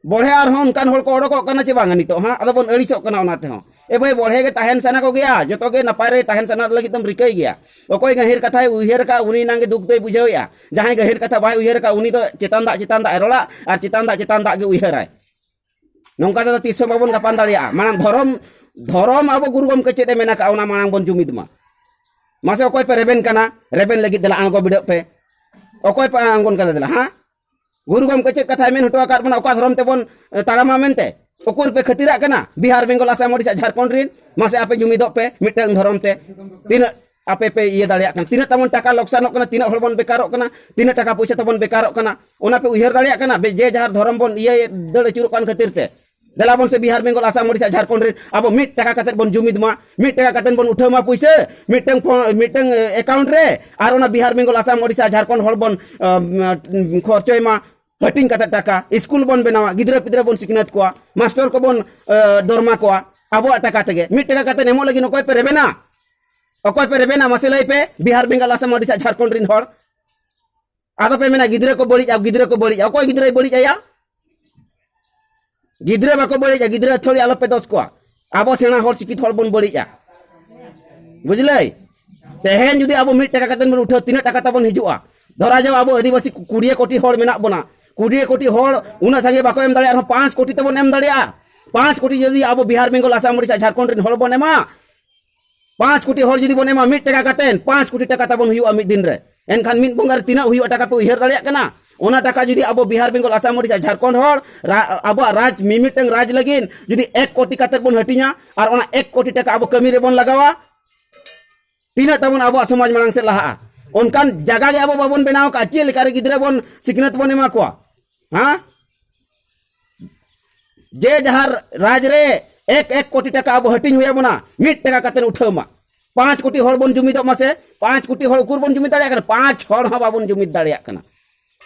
ᱵᱚᱲᱦᱮ ᱟᱨᱦᱚᱸ ᱚᱱᱠᱟᱱ ᱦᱚᱲ ᱠᱚ ᱚᱰᱚᱠᱚᱜ ᱠᱟᱱᱟ ᱪᱮ ᱵᱟᱝᱟ ᱱᱤᱛᱚᱜ? ᱦᱟᱸ, ᱟᱫᱚ ᱵᱚᱱ ᱟᱹᱲᱤᱥᱚᱜ ᱠᱟᱱᱟ ᱚᱱᱟ ᱛᱮᱦᱚᱸ᱾ ᱮ ᱵᱷᱟᱹᱭ, ᱵᱚᱲᱦᱮ ᱜᱮ ᱛᱟᱦᱮᱱ ᱥᱟᱱᱟ ᱠᱚᱜᱮᱭᱟ, ᱡᱚᱛᱚ ᱜᱮ ᱱᱟᱯᱟᱭ ᱨᱮ ᱛᱟᱦᱮᱱ ᱥᱟᱱᱟ ᱞᱟᱹᱜᱤᱫ ᱫᱚᱢ ᱨᱤᱠᱟᱹᱭ ᱜᱮᱭᱟ᱾ ᱚᱠᱚᱭ ᱜᱟᱹᱦᱤᱨ ᱠᱟᱛᱷᱟᱭ ᱩᱭᱦᱟᱹᱨ ᱟᱠᱟᱫ, ᱩᱱᱤ ᱮᱱᱟᱝ ᱜᱮ ᱫᱩᱠ ᱫᱚᱭ ᱵᱩᱡᱷᱟᱹᱣᱮᱫᱼᱟ᱾ ᱡᱟᱦᱟᱸᱭ ᱜᱟᱹᱦᱤᱨ ᱠᱟᱛᱷᱟ ᱵᱟᱭ ᱩᱭᱦᱟᱹᱨ ᱟᱠᱟᱫ, ᱩᱱᱤ ᱫᱚ ᱪᱮᱛᱟᱱ ᱫᱟᱜ ᱪᱮᱛᱟᱱ ᱫᱟᱜ ᱮ ᱨᱚᱲᱟ ᱟᱨ ᱪᱮᱛᱟᱱ ᱫᱟᱜ ᱪᱮᱛᱟᱱ ᱫᱟᱜ ᱜᱮ ᱩᱭᱦᱟᱹᱨᱟᱭ᱾ ᱱᱚᱝᱠᱟ ᱛᱮᱫᱚ ᱛᱤᱥ ᱦᱚᱸ ᱵᱟᱵᱚᱱ ᱜᱟᱯᱟᱱ ᱫᱟᱲᱮᱭᱟᱜᱼᱟ᱾ ᱢᱟᱲᱟᱝ ᱫᱷᱚᱨᱚᱢ, ᱫᱷᱚᱨᱚᱢ ᱟᱵᱚ ᱜᱩᱨᱩ ᱜᱚᱢᱠᱮ ᱪᱮᱫ ᱮ ᱢᱮᱱ ᱟᱠᱟᱫ, ᱚᱱᱟ ᱢᱟᱲᱟᱝ ᱵᱚᱱ ᱡᱩᱢᱤᱫ ᱢᱟ᱾ ᱢᱟᱥᱮ, ᱚᱠᱚᱭ ᱯᱮ ᱨᱮᱵᱮᱱ ᱠᱟᱱᱟ? ᱨᱮᱵᱮᱱ ᱞᱟᱹᱜᱤᱫ ᱫᱮᱞᱟ ᱟᱬᱜᱚ ᱵᱤᱰᱟᱹᱜ ᱯᱮ᱾ ᱚᱠᱚᱭ ᱯᱮ ᱟᱬᱜᱚᱱ ᱠᱟᱱᱟ ᱫᱮᱞᱟ, ᱦᱮᱸ? ᱜᱩᱨᱩ ᱜᱚᱢᱠᱮ ᱪᱮᱫ ᱠᱟᱛᱷᱟᱭ ᱢᱮᱱ ᱦᱚᱴᱚ ᱟᱠᱟᱫ ᱵᱚᱱᱟ, ᱚᱠᱟ ᱫᱷᱚᱨᱚᱢ ᱛᱮᱵᱚᱱ, ᱮ, ᱛᱟᱲᱟᱢᱟ ᱢᱮᱱᱛᱮ? ᱩᱠᱩᱨ ᱯᱮ ᱠᱷᱟᱹᱛᱤᱨᱟᱜ ᱠᱟᱱᱟ? ᱵᱤᱦᱟᱨ, ᱵᱮᱝᱜᱚᱞ, ᱟᱥᱟᱢ, ᱳᱰᱤᱥᱟ, ᱡᱷᱟᱲᱠᱷᱚᱸᱰ ᱨᱮᱱ, ᱢᱟᱥᱮ ᱟᱯᱮ ᱡᱩᱢᱤᱫᱚᱜ ᱯᱮ ᱢᱤᱫᱴᱟᱝ ᱫᱷᱚᱨᱚᱢ ᱛᱮ᱾ ᱛᱤᱱᱟᱹᱜ ᱟᱯᱮ ᱯᱮ ᱤᱭᱟᱹ ᱫᱟᱲᱮᱭᱟᱜ ᱠᱟᱱᱟ? ᱛᱤᱱᱟᱹᱜ ᱛᱟᱵᱚᱱ ᱴᱟᱠᱟ ᱞᱚᱠᱥᱟᱱᱚᱜ ᱠᱟᱱᱟ, ᱛᱤᱱᱟᱹᱜ ᱦᱚᱲ ᱵᱚᱱ ᱵᱮᱠᱟᱨᱚᱜ ᱠᱟᱱᱟ, ᱛᱤᱱᱟᱹᱜ ᱴᱟᱠᱟ ᱯᱚᱭᱥᱟ ᱛᱟᱵᱚᱱ ᱵᱮᱠᱟᱨᱚᱜ ᱠᱟᱱᱟ, ᱚᱱᱟ ᱯᱮ ᱩᱭᱦᱟᱹᱨ ᱫᱟᱲᱮᱭᱟᱜ ᱠᱟᱱᱟ? ᱵᱮ-, ᱡᱮ ᱡᱟᱦᱟᱨ ᱫᱷᱚᱨᱚᱢ ᱵᱚᱱ ᱤᱭᱟᱹ ᱫᱟᱹᱲ ᱟᱹᱪᱩᱨᱚᱜ ᱠᱟᱱ ᱠᱷᱟᱹᱛᱤᱨ ᱛᱮ᱾ ᱫᱮᱞᱟ ᱵᱚᱱ ᱥᱮ ᱵᱤᱦᱟᱨ, ᱵᱮᱝᱜᱚᱞ, ᱟᱥᱟᱢ, ᱳᱰᱤᱥᱟ, ᱡᱷᱟᱲᱠᱷᱚᱸᱰ ᱨᱮᱱ ᱟᱵᱚ ᱢᱤᱫ ᱴᱟᱠᱟ ᱠᱟᱛᱮ ᱵᱚᱱ ᱡᱩᱢᱤᱫ ᱢᱟ, ᱢᱤᱫ ᱴᱟᱠᱟ ᱠᱟᱛᱮ ᱵᱚᱱ ᱩᱴᱷᱟᱹᱣ ᱢᱟ ᱯᱩᱭᱥᱟᱹ, ᱢᱤᱫᱴᱟᱝ ᱯᱷᱚ-, ᱢᱤᱫᱴᱟᱝ, ᱮ, ᱮᱠᱟᱣᱩᱱᱴ ᱨᱮ, ᱟᱨ ᱚᱱᱟ ᱵᱤᱦᱟᱨ, ᱵᱮᱝᱜᱚᱞ, ᱟᱥᱟᱢ, ᱳᱰᱤᱥᱟ, ᱡᱷᱟᱨᱠᱷᱚᱸᱰ ᱦᱚᱲ ᱵᱚᱱ, ᱟᱢ, ᱠᱷᱚᱨᱪᱚᱭ ᱢᱟ, ᱦᱟᱹᱴᱤᱧ ᱠᱟᱛᱮ ᱴᱟᱠᱟ, ᱥᱠᱩᱞ ᱵᱚᱱ ᱵᱮᱱᱟᱣᱟ, ᱜᱤᱫᱽᱨᱟᱹ ᱯᱤᱫᱽᱨᱟᱹ ᱵᱚᱱ ᱥᱤᱠᱷᱱᱟᱹᱛ ᱠᱚᱣᱟ, ᱢᱟᱥᱴᱚᱨ ᱠᱚᱵᱚᱱ, ᱮ, ᱫᱚᱨᱢᱟ ᱠᱚᱣᱟ, ᱟᱵᱚᱣᱟᱜ ᱴᱟᱠᱟ ᱛᱮᱜᱮ᱾ ᱢᱤᱫ ᱴᱟᱠᱟ ᱠᱟᱛᱮ ᱮᱢᱚᱜ ᱞᱟᱹᱜᱤᱫ ᱚᱠᱚᱭ ᱯᱮ ᱨᱮᱵᱮᱱᱟ? ᱚᱠᱚᱭ ᱯᱮ ᱨᱮᱵᱮᱱᱟ? ᱢᱟᱥᱮ ᱞᱟᱹᱭ ᱯᱮ, ᱵᱤᱦᱟᱨ, ᱵᱮᱝᱜᱚᱞ, ᱟᱥᱟᱢ, ᱳᱰᱤᱥᱟ, ᱡᱷᱟᱨᱠᱷᱚᱸᱰ ᱨᱮᱱ ᱦᱚᱲ᱾ ᱟᱫᱚ ᱯᱮ ᱢᱮᱱᱟ, ᱜᱤᱫᱽᱨᱟᱹ ᱠᱚ ᱵᱟᱹᱲᱤᱡᱼᱟ, ᱜᱤᱫᱽᱨᱟᱹ ᱠᱚ ᱵᱟᱹᱲᱤᱡᱼᱟ᱾ ᱚᱠᱚᱭ ᱜᱤᱫᱽᱨᱟᱹᱭ ᱵᱟᱹᱲᱤᱡ ᱟᱭᱟ? ᱜᱤᱫᱽᱨᱟᱹ ᱵᱟᱠᱚ ᱵᱟᱹᱲᱤᱡᱼᱟ, ᱜᱤᱫᱽᱨᱟᱹ ᱛᱷᱚᱲᱤ ᱟᱞᱚ ᱯᱮ ᱫᱚᱥ ᱠᱚᱣᱟ᱾ ᱟᱵᱚ ᱥᱮᱬᱟ ᱦᱚᱲ, ᱥᱤᱠᱠᱷᱤᱛ ᱦᱚᱲ ᱵᱚᱱ ᱵᱟᱹᱲᱤᱡᱼᱟ᱾ ᱵᱩᱡᱽᱞᱟᱹᱭ? ᱛᱮᱦᱮᱧ ᱡᱩᱫᱤ ᱟᱵᱚ ᱢᱤᱫ ᱴᱟᱠᱟ ᱠᱟᱛᱮ ᱵᱚᱱ ᱩᱴᱷᱟᱹᱣ, ᱛᱤᱱᱟᱹᱜ ᱴᱟᱠᱟ ᱛᱟᱵᱚᱱ ᱦᱤᱡᱩᱜᱼᱟ? ᱫᱷᱚᱨᱟ ᱡᱟᱣ ᱟᱵᱚ ᱟᱹᱫᱤᱵᱟᱹᱥᱤ ᱠᱩᱲᱤᱭᱟᱹ ᱠᱳᱴᱤ ᱦᱚᱲ ᱢᱮᱱᱟᱜ ᱵᱚᱱᱟ, ᱠᱩᱲᱤᱭᱟᱹ ᱠᱳᱴᱤ ᱦᱚᱲ ᱩᱱᱟᱹᱜ ᱥᱟᱸᱜᱮ ᱵᱟᱠᱚ ᱮᱢ ᱫᱟᱲᱮᱭᱟᱜᱼᱟ, ᱟᱨᱦᱚᱸ ᱯᱟᱸᱪ ᱠᱳᱴᱤ ᱛᱮᱵᱚᱱ ᱮᱢ ᱫᱟᱲᱮᱭᱟᱜᱼᱟ᱾ ᱯᱟᱸᱪ ᱠᱳᱴᱤ ᱡᱩᱫᱤ ᱟᱵᱚ ᱵᱤᱦᱟᱨ, ᱵᱮᱝᱜᱚᱞ, ᱟᱥᱟᱢ, ᱳᱰᱤᱥᱟ, ᱡᱷᱟᱲᱠᱷᱚᱸᱰ ᱨᱮᱱ ᱦᱚᱲ ᱵᱚᱱ ᱮᱢᱟ, ᱯᱟᱸᱪ ᱠᱳᱴᱤ ᱦᱚᱲ ᱡᱩᱫᱤ ᱵᱚᱱ ᱮᱢᱟ ᱢᱤᱫ ᱴᱟᱠᱟ ᱠᱟᱛᱮ, ᱯᱟᱸᱪ ᱠᱳᱴᱤ ᱴᱟᱠᱟ ᱛᱟᱵᱚᱱ ᱦᱩᱭᱩᱜᱼᱟ ᱢᱤᱫ ᱫᱤᱱ ᱨᱮ᱾ ᱮᱱᱠᱷᱟᱱ ᱢᱤᱫ ᱵᱚᱸᱜᱟ ᱨᱮ ᱛᱤᱱᱟᱹᱜ ᱦᱩᱭᱩᱜᱼᱟ ᱴᱟᱠᱟ ᱯᱮ ᱩᱭᱦᱟᱹᱨ ᱫᱟᱲᱮᱭᱟᱜ ᱠᱟᱱᱟ? ᱚᱱᱟ ᱴᱟᱠᱟ ᱡᱩᱫᱤ ᱟᱵᱚ ᱵᱤᱦᱟᱨ, ᱵᱮᱝᱜᱚᱞ, ᱟᱥᱟᱢ, ᱳᱰᱤᱥᱟ, ᱡᱷᱟᱲᱠᱷᱚᱸᱰ ᱦᱚᱲ ᱨᱟ-, ᱟᱵᱚᱣᱟᱜ ᱨᱟᱡᱽ, ᱢᱤᱢᱤᱫᱴᱟᱝ ᱨᱟᱡᱽ ᱞᱟᱹᱜᱤᱫ ᱡᱩᱫᱤ ᱮᱠ ᱠᱳᱴᱤ ᱠᱟᱛᱮ ᱵᱚᱱ ᱦᱟᱹᱴᱤᱧᱟ ᱟᱨ ᱚᱱᱟ ᱮᱠ ᱠᱳᱴᱤ ᱴᱟᱠᱟ ᱟᱵᱚ ᱠᱟᱹᱢᱤ ᱨᱮᱵᱚᱱ ᱞᱟᱜᱟᱣᱟ, ᱛᱤᱱᱟᱹᱜ ᱛᱟᱵᱚᱱ ᱟᱵᱚᱣᱟᱜ ᱥᱚᱢᱟᱡᱽ ᱢᱟᱲᱟᱝ ᱥᱮᱫ ᱞᱟᱦᱟᱜᱼᱟ? ᱚᱱᱠᱟᱱ ᱡᱟᱭᱜᱟ ᱜᱮ ᱟᱵᱚ ᱵᱟᱵᱚᱱ ᱵᱮᱱᱟᱣ ᱠᱟᱜᱼᱟ᱾ ᱪᱮᱫ ᱞᱮᱠᱟ ᱨᱮ ᱜᱤᱫᱽᱨᱟᱹ ᱵᱚᱱ ᱥᱤᱠᱷᱱᱟᱹᱛ ᱵᱚᱱ ᱮᱢᱟ ᱠᱚᱣᱟ? ᱦᱮᱸ? ᱡᱮ ᱡᱟᱦᱟᱸ ᱨᱟᱡᱽ ᱨᱮ ᱮᱠ ᱮᱠ ᱠᱳᱴᱤ ᱴᱟᱠᱟ ᱟᱵᱚ ᱦᱟᱹᱴᱤᱧ ᱦᱩᱭ ᱟᱵᱚᱱᱟ, ᱢᱤᱫ ᱴᱟᱠᱟ ᱠᱟᱛᱮ ᱩᱴᱷᱟᱹᱣ ᱢᱟ᱾ ᱯᱟᱸᱪ ᱠᱳᱴᱤ ᱦᱚᱲ ᱵᱚᱱ ᱡᱩᱢᱤᱫᱚᱜ ᱢᱟ ᱥᱮ᱾ ᱯᱟᱸᱪ ᱠᱳᱴᱤ ᱦᱚᱲ ᱩᱠᱩᱨ ᱵᱚᱱ ᱡᱩᱢᱤᱫ ᱫᱟᱲᱮᱭᱟᱜ ᱠᱟᱱᱟ? ᱯᱟᱸᱪ ᱦᱚᱲ ᱦᱚᱸ ᱵᱟᱵᱚᱱ ᱡᱩᱢᱤᱫ ᱫᱟᱲᱮᱭᱟᱜ ᱠᱟᱱᱟ᱾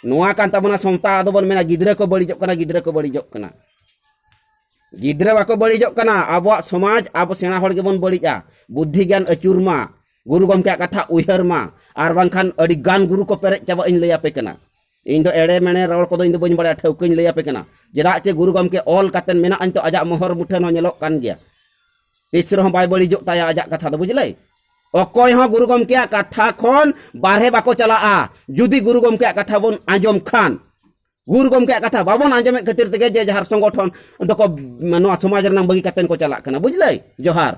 ᱱᱚᱣᱟ ᱠᱟᱱ ᱛᱟᱵᱚᱱᱟ ᱥᱚᱢᱛᱟ᱾ ᱟᱫᱚ ᱵᱚᱱ ᱢᱮᱱᱟ, ᱜᱤᱫᱽᱨᱟᱹ ᱠᱚ ᱵᱟᱹᱲᱤᱡᱚᱜ ᱠᱟᱱᱟ, ᱜᱤᱫᱽᱨᱟᱹ ᱠᱚ ᱵᱟᱹᱲᱤᱡᱚᱜ ᱠᱟᱱᱟ᱾ ᱜᱤᱫᱽᱨᱟᱹ ᱵᱟᱠᱚ ᱵᱟᱹᱲᱤᱡᱚᱜ ᱠᱟᱱᱟ, ᱟᱵᱚᱣᱟᱜ ᱥᱚᱢᱟᱡᱽ, ᱟᱵᱚ ᱥᱮᱬᱟ ᱦᱚᱲ ᱜᱮᱵᱚᱱ ᱵᱟᱹᱲᱤᱡᱼᱟ᱾ ᱵᱩᱫᱽᱫᱷᱤ ᱜᱮᱭᱟᱱ ᱟᱹᱪᱩᱨ ᱢᱟ, ᱜᱩᱨᱩ ᱜᱚᱢᱠᱮᱭᱟᱜ ᱠᱟᱛᱷᱟ ᱩᱭᱦᱟᱹᱨ ᱢᱟ, ᱟᱨ ᱵᱟᱝᱠᱷᱟᱱ ᱟᱹᱰᱤ ᱜᱟᱱ ᱜᱩᱨᱩ ᱠᱚ ᱯᱮᱨᱮᱡ ᱪᱟᱵᱟᱜ ᱤᱧ ᱞᱟᱹᱭ ᱟᱯᱮ ᱠᱟᱱᱟ᱾ ᱤᱧ ᱫᱚ ᱮᱲᱮ ᱢᱮᱲᱮ ᱨᱚᱲ ᱠᱚᱫᱚ ᱤᱧ ᱫᱚ ᱵᱟᱹᱧ ᱵᱟᱲᱟᱭᱟ, ᱴᱷᱟᱹᱣᱠᱟᱹᱧ ᱞᱟᱹᱭ ᱟᱯᱮ ᱠᱟᱱᱟ᱾ ᱪᱮᱫᱟᱜ ᱪᱮ ᱜᱩᱨᱩ ᱜᱚᱢᱠᱮ ᱚᱞ ᱠᱟᱛᱮ ᱢᱮᱱᱟᱜᱼᱟ, ᱱᱤᱛᱚᱜ ᱟᱡᱟᱜ ᱢᱚᱦᱚᱨ ᱢᱩᱴᱷᱟᱹᱱ ᱦᱚᱸ ᱧᱮᱞᱚᱜ ᱠᱟᱱ ᱜᱮᱭᱟ᱾ ᱛᱤᱥ ᱨᱮᱦᱚᱸ ᱵᱟᱭ ᱵᱟᱹᱲᱤᱡᱚᱜ ᱛᱟᱭᱟ ᱟᱡᱟᱜ ᱠᱟᱛᱷᱟ ᱫᱚ, ᱵᱩᱡᱽᱞᱟᱹᱭ? ᱚᱠᱚᱭ ᱦᱚᱸ ᱜᱩᱨᱩ ᱜᱚᱢᱠᱮᱭᱟᱜ ᱠᱟᱛᱷᱟ ᱠᱷᱚᱱ ᱵᱟᱨᱦᱮ ᱵᱟᱠᱚ ᱪᱟᱞᱟᱜᱼᱟ, ᱡᱩᱫᱤ ᱜᱩᱨᱩ ᱜᱚᱢᱠᱮᱭᱟᱜ ᱠᱟᱛᱷᱟ ᱵᱚᱱ ᱟᱸᱡᱚᱢ ᱠᱷᱟᱱ᱾ ᱜᱩᱨᱩ ᱜᱚᱢᱠᱮᱭᱟᱜ ᱠᱟᱛᱷᱟ ᱵᱟᱵᱚᱱ ᱟᱸᱡᱚᱢᱮᱫ ᱠᱷᱟᱹᱛᱤᱨ ᱛᱮᱜᱮ ᱡᱮ ᱡᱟᱦᱟᱨ ᱥᱚᱝᱜᱚᱴᱷᱚᱱ ᱫᱚᱠᱚ ᱱᱚᱣᱟ ᱥᱚᱢᱟᱡᱽ ᱨᱮᱱᱟᱜ ᱵᱟᱹᱜᱤ ᱠᱟᱛᱮ ᱠᱚ ᱪᱟᱞᱟᱜ ᱠᱟᱱᱟ, ᱵᱩᱡᱽᱞᱟᱹᱭ? ᱡᱚᱦᱟᱨ᱾